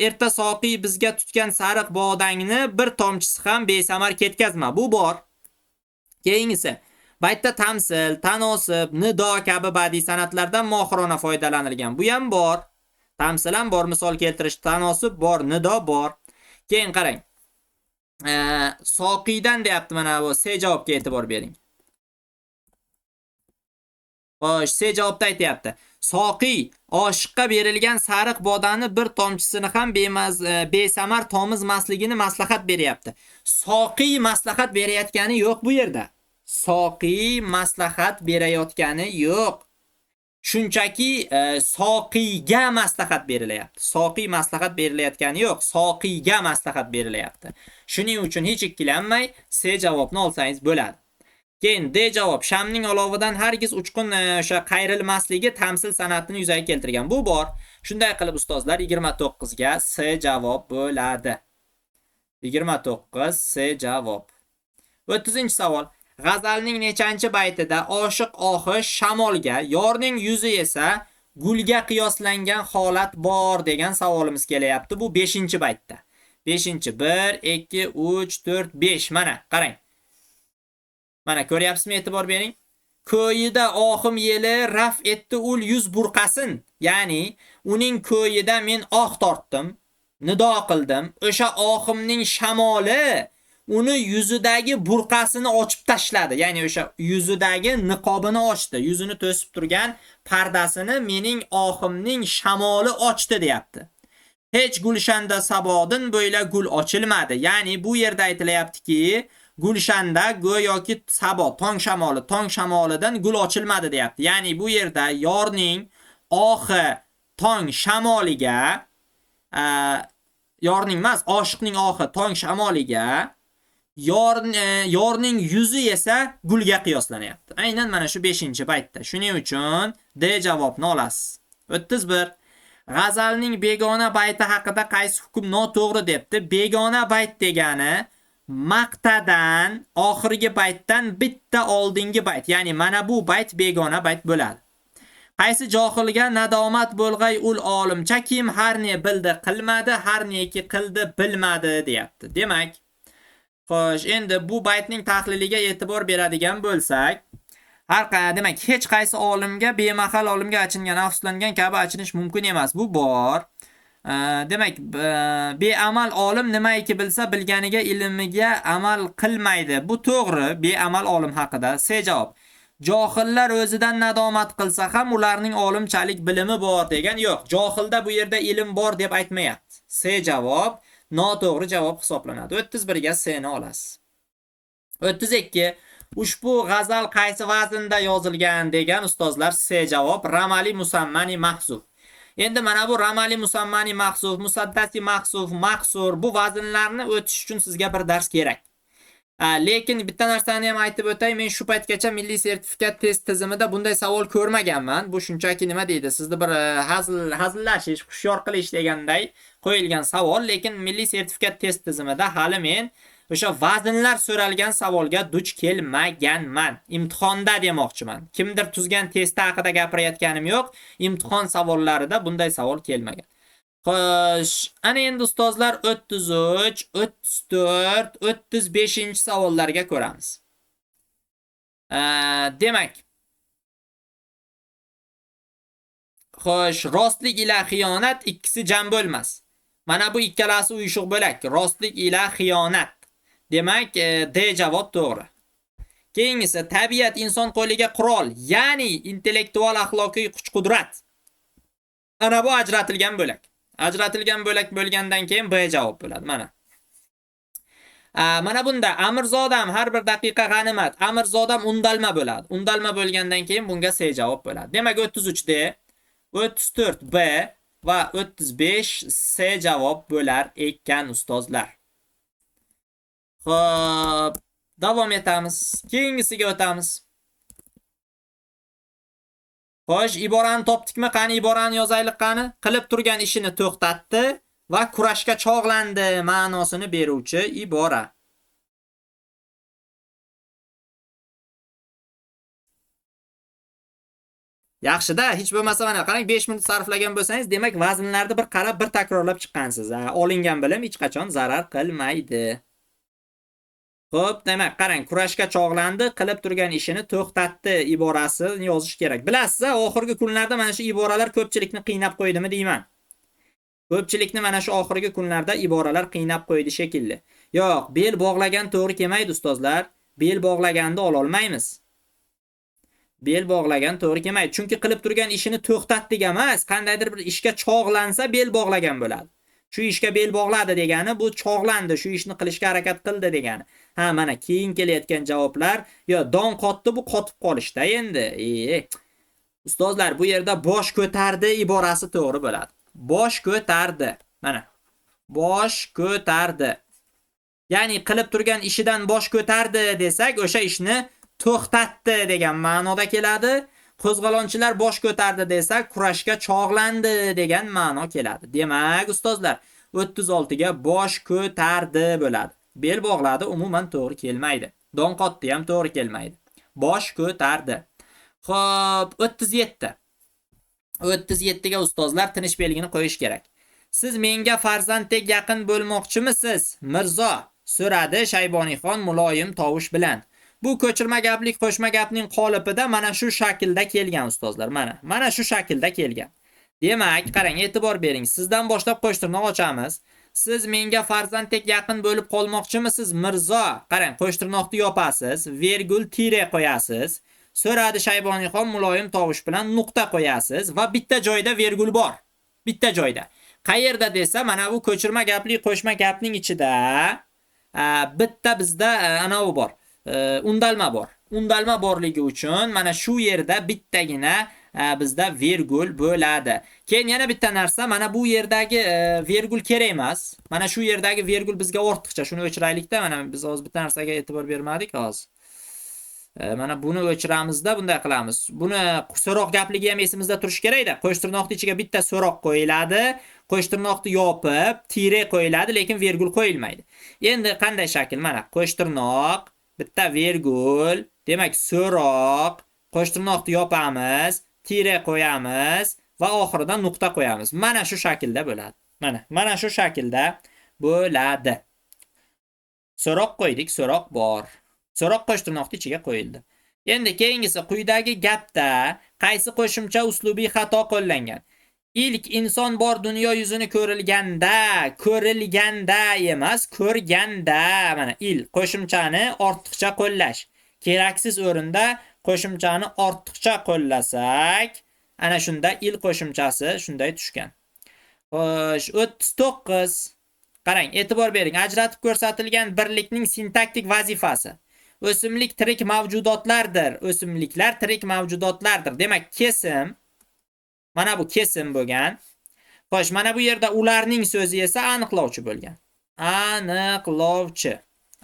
erta soqiy bizga tutgan sariq bodangni bir tomchisi ham besamar ketkazma. Bu bor. Keyingisi, baytda tamsil, tanosib, nido kabi badiiy san'atlardan mohirona foydalanilgan. Bu ham bor. Tamsil ham bor, misol keltirish, tanosib bor, nido bor. Keyin qarang. Soqiydan deyapti, mana bu C javobga e'tibor bering. Xo'sh, C javobda aytayapti. Soqiy oshiqqa berilgan sariq bodani bir tomchisini ham besamar tomizmasligini maslahat beryapti. Soqiy maslahat berayotgani yo'q bu yerda. Soqiy maslahat berayotgani yo'q. Shunchaki soqiyga maslahat berilyapti. Soqiy maslahat berilayotgani yo'q, soqiyga maslahat berilyapti. Shuning uchun hech ikkilanmay C javobni olsangiz bo'ladi. Keyin D javob, shamning olovidan hargiz uchqun o'sha qayrilmasligi tamsil san'atini yuzaga keltirgan. Bu bor. Shunday qilib ustozlar 29 ga C javob bo'ladi. 29 C javob. 30-savol. G'azalning nechanchi baytida oshiq ohi shamolga, yorning yuzi esa gulga qiyoslangan holat bor degan savolimiz kelyapti. Bu 5-baytda. 5-chi 1 2 3 4 5. Mana qarang. Mana ko'ryapsizmi, e'tibor bering. Ko'yida ohim yeli raf etdi ul yuz burqasin. Ya'ni uning ko'yida men oh tortdim, nido qildim. O'sha ohimning shamoli uni yuzidagi burqasini ochib tashladi. Ya'ni o'sha yuzidagi niqobini ochdi. Yuzini to'sib turgan pardasini mening ohimning shamoli ochdi deyapti. Hech gulshanda sabodin bo'yla gul ochilmadi. Ya'ni bu yerda aytilyaptiki, gulshanda go'yoki sabo, tong shamoli, tong shamolidan gul ochilmadi deyapti. Ya'ni bu yerda yorning ohi tong shamoliga, yorning emas, oshiqning ohi tong shamoliga, yorning yuzi esa gulga qiyoslanyapti. Aynan mana shu 5-baytda. Shuning uchun D javobni olasiz. 31. G'azalning begona bayti haqida qaysi hukm noto'g'ri debdi. Begona bayt degani maqtadan oxirgi baytdan bitta oldingi bayt. Ya'ni mana bu bayt begona bayt bo'ladi. Qaysi johilga nadomat bo'lg'ay ul olimcha kim har ne bildi qilmadi, har neki qildi bilmadi deyapti. Demak, xo'sh, endi bu baytning tahliliga e'tibor beradigan bo'lsak, demak, hech qaysi olimga bemahal olimga achingan, afsuslangan kabi achinish mumkin emas. Bu bor. Demak, beamal olim nimaiki bilsa bilganiga, ilmiga amal qilmaydi. Bu to'g'ri, beamal olim haqida. C javob. Johillar o'zidan nadomat qilsa ham ularning olimchalik bilimi bor degan yo'q. Johilda bu yerda ilm bor deb aytmayapti. C javob noto'g'ri javob hisoblanadi. 31 ga C ni olasiz. 32. Ushbu g'azal qaysi vaznda yozilgan degan ustozlar C javob ramali musammani mahzuf. Endi mana bu ramali musammani mahzuf, musaddasi mahzuf, maqsur bu vaznlarni o'tish uchun sizga bir dars kerak. Lekin bitta narsani ham aytib o'tay, men shu paytgacha milliy sertifikat test tizimida bunday savol ko'rmaganman. Bu shunchaki nima deydi, sizni bir hazillashish, hushyor qilish deganday qo'yilgan savol, lekin milliy sertifikat test tizimida hali men o'sha vaznlar so'ralgan savolga duch kelmaganman. Imtihonda demoqchiman. Kimdir tuzgan testi haqida gapirayotganim yo'q. Imtihon savollarida bunday savol kelmagan. Xo'sh, ana endi ustozlar 33, 34, 35-savollarga ko'ramiz. Demak, xo'sh, rostlik ila xiyonat ikkisi jam bo'lmas. Mana bu ikkalasi uyushuq bo'lak. Rostlik ila xiyonat. Demak, D javob to'g'ri. Keyingisi, tabiat inson qo'liga qurol, ya'ni intellektual axloqiy kuch-qudrat. Ana bu ajratilgan bo'lak. Ajratilgan bo'lak bo'lgandan keyin B javob bo'ladi. Mana. Mana bunda amirzodam har bir daqiqa g'animat. Amirzodam undalma bo'ladi. Undalma bo'lgandan keyin bunga C javob bo'ladi. Demak, 33 D, 34 B va 35 C javob bo'lar ekan ustozlar. Xo'p, davom etamiz. Keyingisiga o'tamiz. Xo'sh, iborani topdikmi? Qani iborani yozaylik qani? Qilib turgan ishini to'xtatdi va kurashga chog'landi ma'nosini beruvchi ibora. Yaxshi-da, hech bo'lmasa mana qarang, 5 minut sarflagan bo'lsangiz, demak vaznlarni bir qarab, bir takrorlab chiqqansiz. Olingan bilim hech qachon zarar qilmaydi. Xo'p, demak, qarang, kurashga chog'landi, qilib turgan ishini to'xtatdi iborasini yozish kerak. Bilasiz, oxirgi kunlarda mana shu iboralar ko'pchilikni qiynab qo'ydimi deyman. Ko'pchilikni mana shu oxirgi kunlarda iboralar qiynab qo'ydi shekilli. Yo'q, bel bog'lagan to'g'ri kelmaydi ustozlar. Bel bog'laganda ola olmaymiz. Bel bog'lagan to'g'ri kelmaydi. Chunki qilib turgan ishini to'xtatdik emas, qandaydir bir ishga chog'lansa bel bog'lagan bo'ladi. Shu ishga bel bog'ladi degani bu chog'landi, shu ishni qilishga harakat qildi degani. Ha, mana keyin kelayotgan javoblar, yo don qotdi, bu qotib qolishda endi. Ustozlar, bu yerda bosh ko'tardi iborasi to'g'ri bo'ladi. Bosh ko'tardi. Mana. Bosh ko'tardi. Ya'ni qilib turgan ishidan bosh ko'tardi desak, o'sha ishni to'xtatdi degan ma'noda keladi. Qo'zg'olonchilar bosh ko'tardi desak, kurashga chog'landi degan ma'no keladi. Demak, ustozlar, 36 ga bosh ko'tardi bo'ladi. Bel bog'ladi umuman to'g'ri kelmaydi. Don qotdi ham to'g'ri kelmaydi. Bosh ko'tardi. Xo'p, 37. 37 ga ustozlar tinish belgini qo'yish kerak. Siz menga farzanddek yaqin bo'lmoqchimisiz, Mirzo? So'radi Shayboniyxon muloyim tovush bilan. Bu ko'chirma gaplik qo'shma gapning qolipida mana shu shaklda kelgan ustozlar. Mana shu shaklda kelgan. Demak, qarang, e'tibor bering. Sizdan boshlab qo'shtirnoq ochamiz. Siz menga farzanddek yaqin bo'lib qolmoqchimisiz, Mirzo? Qarang, qo'shtirnoqni yopasiz, vergul tire qo'yasiz. So'radi Shayboniyxon muloyim tovush bilan, nuqta qo'yasiz va bitta joyda vergul bor. Bitta joyda. Qayerda desa, mana bu ko'chirma gapli qo'shma gapning ichida bitta bizda anavi bor. Undalma bor. Undalma borligi uchun mana shu yerda bittagina bizda vergul bo'ladi. Keyin yana bitta narsa, mana bu yerdagi vergul kerak emas. Mana shu yerdagi vergul bizga ortiqcha. Shuni o'chiraylikda. Mana biz hozir bitta narsaga e'tibor bermadik hozir. Mana buni o'chiramizda bunday qilamiz. Buni so'roq gapligi ham esimizda turishi kerakda. Qo'shtirnoqning ichiga bitta so'roq qo'yiladi. Qo'shtirnoqni yopib, tire qo'yiladi, lekin vergul qo'yilmaydi. Endi qanday shakl? Mana qo'shtirnoq, bitta vergul, demak so'roq, qo'shtirnoqni yopamiz, tire qo'yamiz va oxirida nuqta qo'yamiz. Mana shu shaklda bo'ladi. Mana shu shaklda bo'ladi. So'roq qo'ydik, so'roq bor. So'roq qo'shtirnoqning ichiga qo'yildi. Endi keyingisi, quyidagi gapda qaysi qo'shimcha uslubiy xato qo'llangan? Ilk inson bor dunyo yuzini ko'rilganda, ko'rilganda emas, ko'rganda. Mana il qo'shimchani ortiqcha qo'llash. Keraksiz o'rinda qo'shimchani ortiqcha qo'llasak, ana shunda il qo'shimchasi shunday tushgan. Xo'sh, 39. Qarang, e'tibor bering, ajratib ko'rsatilgan birlikning sintaktik vazifasi. O'simlik tirik mavjudotlardir. O'simliklar tirik mavjudotlardir. Demak, kesim, mana bu kesim bo'lgan. Xo'sh, mana bu yerda ularning so'zi esa aniqlovchi bo'lgan. Aniqlovchi.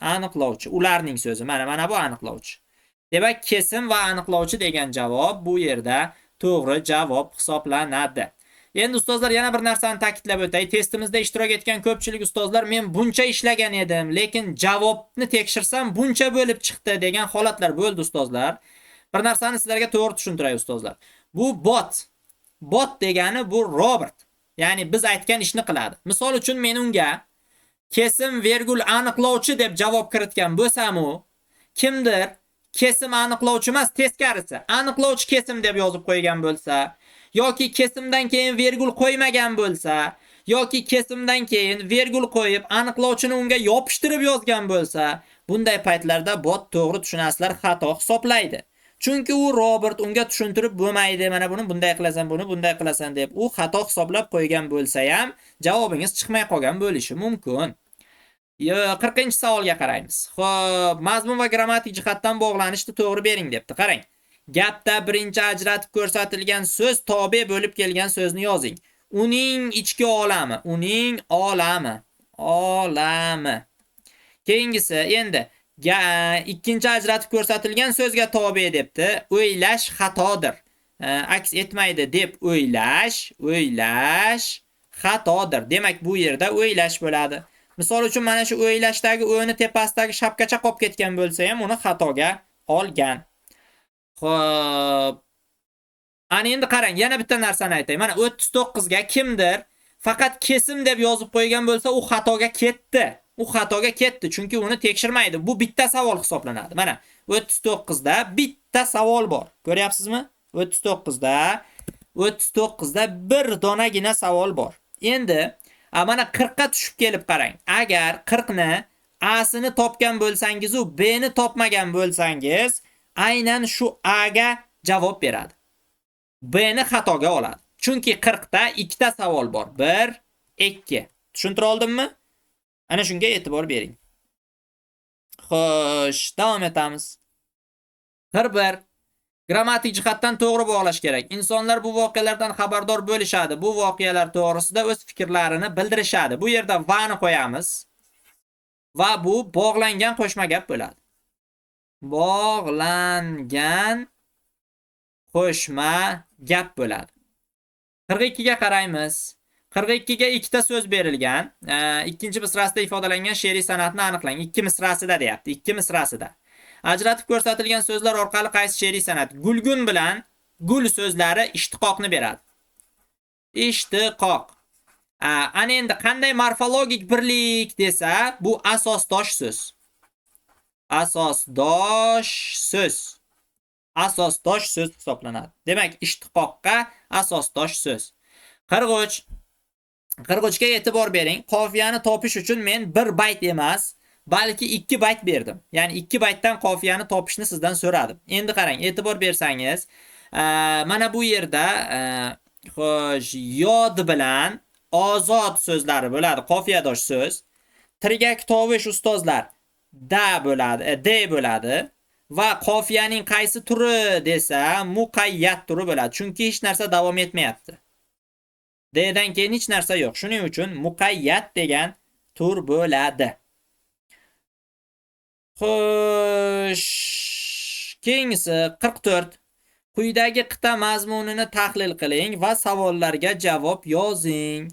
Aniqlovchi. Ularning so'zi. Mana bu aniqlovchi. Demak, kesim va aniqlovchi degan javob bu yerda to'g'ri javob hisoblanadi. Endi ustozlar yana bir narsani ta'kidlab o'tay. Testimizda ishtirok etgan ko'pchilik ustozlar men buncha ishlagan edim, lekin javobni tekshirsam buncha bo'lib chiqdi degan holatlar bo'ldi ustozlar. Bir narsani sizlarga to'g'ri tushuntiray ustozlar. Bu bot. Bot degani bu robot. Ya'ni biz aytgan ishni qiladi. Misol uchun men unga kesim vergul aniqlovchi deb javob kiritgan bo'lsam-u, kimdir kesim aniqlovchi emas, teskarisi, aniqlovchi kesim deb yozib qo'ygan bo'lsa, yoki kesimdan keyin vergul qo'ymagan bo'lsa, yoki kesimdan keyin vergul qo'yib aniqlovchini unga yopishtirib yozgan bo'lsa, bunday paytlarda bot to'g'ri tushunasizlar xato hisoblaydi. Chunki u robot, unga tushuntirib bo'lmaydi. Mana buni bunday qilasan, buni bunday qilasan deb u xato hisoblab qo'ygan bo'lsa ham javobingiz chiqmay qolgan bo'lishi mumkin. 40-savolga qaraymiz. Xo'p, mazmun va grammatik jihatdan bog'lanishni to'g'ri bering debdi. Qarang. Gapda birinchi ajratib ko'rsatilgan so'z tobe bo'lib kelgan so'zni yozing. Uning ichki olami, uning olami, olami. Keyingisi endi ikkinchi ajratib ko'rsatilgan so'zga tobe debdi. O'ylash xatodir. Aks etmaydi deb o'ylash, o'ylash xatodir. Demak, bu yerda o'ylash bo'ladi. Misol uchun mana shu o'ylashdagi o'ni tepasidagi shapkacha qolib ketgan bo'lsa ham uni xatoga olgan. Xo'p. Ana endi qarang, yana bitta narsani aytay. Mana 39 ga kimdir faqat kesim deb yozib qo'ygan bo'lsa, u xatoga ketdi. U xatoga ketdi, chunki uni tekshirmaydi. Bu bitta savol hisoblanadi. Mana 39 da bitta savol bor. Ko'ryapsizmi? 39 da bir donagina savol bor. Endi mana 40 ga tushib kelib qarang. Agar 40 ni A sini topgan bo'lsangiz u B ni topmagan bo'lsangiz, aynan shu A ga javob beradi. B ni xatoga oladi. Chunki 40 ta ikkita savol bor. 1, 2. Tushuntira oldimmi? Ana shunga e'tibor bering. Xo'sh, davom etamiz. 41. Grammatik jihatdan to'g'ri bog'lash kerak. Insonlar bu voqealardan xabardor bo'lishadi. Bu voqealar to'g'risida o'z fikrlarini bildirishadi. Bu yerda va ni qo'yamiz. Va bu bog'langan qo'shma gap bo'ladi. Bog'langan qo'shma gap bo'ladi. 42 ga qaraymiz. 42 ga ikkita so'z berilgan. Ikkinchi misrasida ifodalangan she'riy san'atni aniqlang. Ikki misrasida deyapti. Ikki misrasida. Ajratib ko'rsatilgan so'zlar orqali qaysi she'riy san'at? Gulgun bilan gul so'zlari ishtiqoqni beradi. Ishtiqoq. Ana endi qanday morfologik birlik desa, bu asosdosh so'z. Asosdosh so'z. Asosdosh so'z hisoblanadi. Demak, ishtiqoqqa asosdosh so'z. 43. 43 ga e'tibor bering. Qofiyani topish uchun men bir bayt emas, balki 2 bayt berdim. Ya'ni 2 baytdan qofiyani topishni sizdan so'radim. Endi qarang, e'tibor bersangiz, mana bu yerda xo'sh, yod bilan ozod so'zlari bo'ladi, qofiyadosh so'z. Tirgak tovush ustozlar da bo'ladi, d bo'ladi va qofiyaning qaysi turi desa, muqayyat turi bo'ladi. Chunki hech narsa davom etmayapti. D dan keyin hech narsa yo'q. Shuning uchun muqayyat degan tur bo'ladi. Xo'sh, keyingisi 44. Quyidagi qit'a mazmunini tahlil qiling va savollarga javob yozing.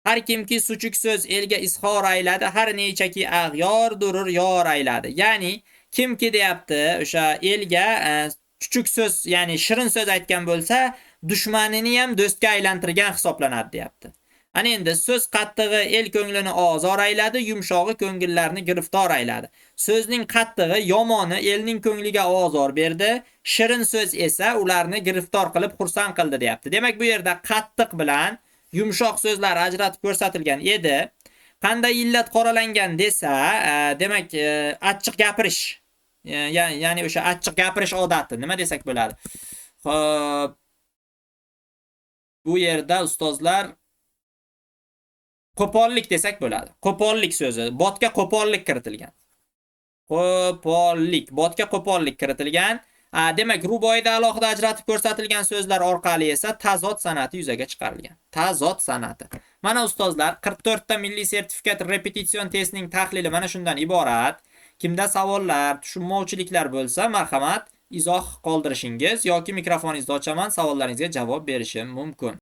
Har kimki suchuk so'z elga izhor ayladi, har nechaki ag'yor durur yor ayladi. Ya'ni kimki deyapti, o'sha elga chuchuk so'z, ya'ni shirin so'z aytgan bo'lsa, dushmanini ham do'stga aylantirgan hisoblanadi deyapti. Ana endi so'z qattig'i el ko'nglini ozor ayladi, yumshog'i ko'ngillarni giriftor ayladi. So'zning qattig'i, yomoni elning ko'ngliga ozor berdi, shirin so'z esa ularni giriftor qilib xursand qildi deyapti. Demak, bu yerda qattiq bilan yumshoq so'zlar ajratib ko'rsatilgan edi. Qanday illat qoralangan desa, demak, achchiq gapirish, ya'ni o'sha achchiq gapirish odati, nima desak bo'ladi? Xo'p, bu yerda ustozlar qo'pollik desak bo'ladi. Qo'pollik so'zi, botga qo'pollik kiritilgan. Qo'pollik, botga qo'pollik kiritilgan. Demak, ruboiyda alohida ajratib ko'rsatilgan so'zlar orqali esa tazod san'ati yuzaga chiqarilgan. Tazod san'ati. Mana ustozlar, 44 ta milliy sertifikat repetitsion testning tahlili mana shundan iborat. Kimda savollar, tushunmovchiliklar bo'lsa, marhamat, izoh qoldirishingiz yoki mikrofoningizni ochaman, savollaringizga javob berishim mumkin.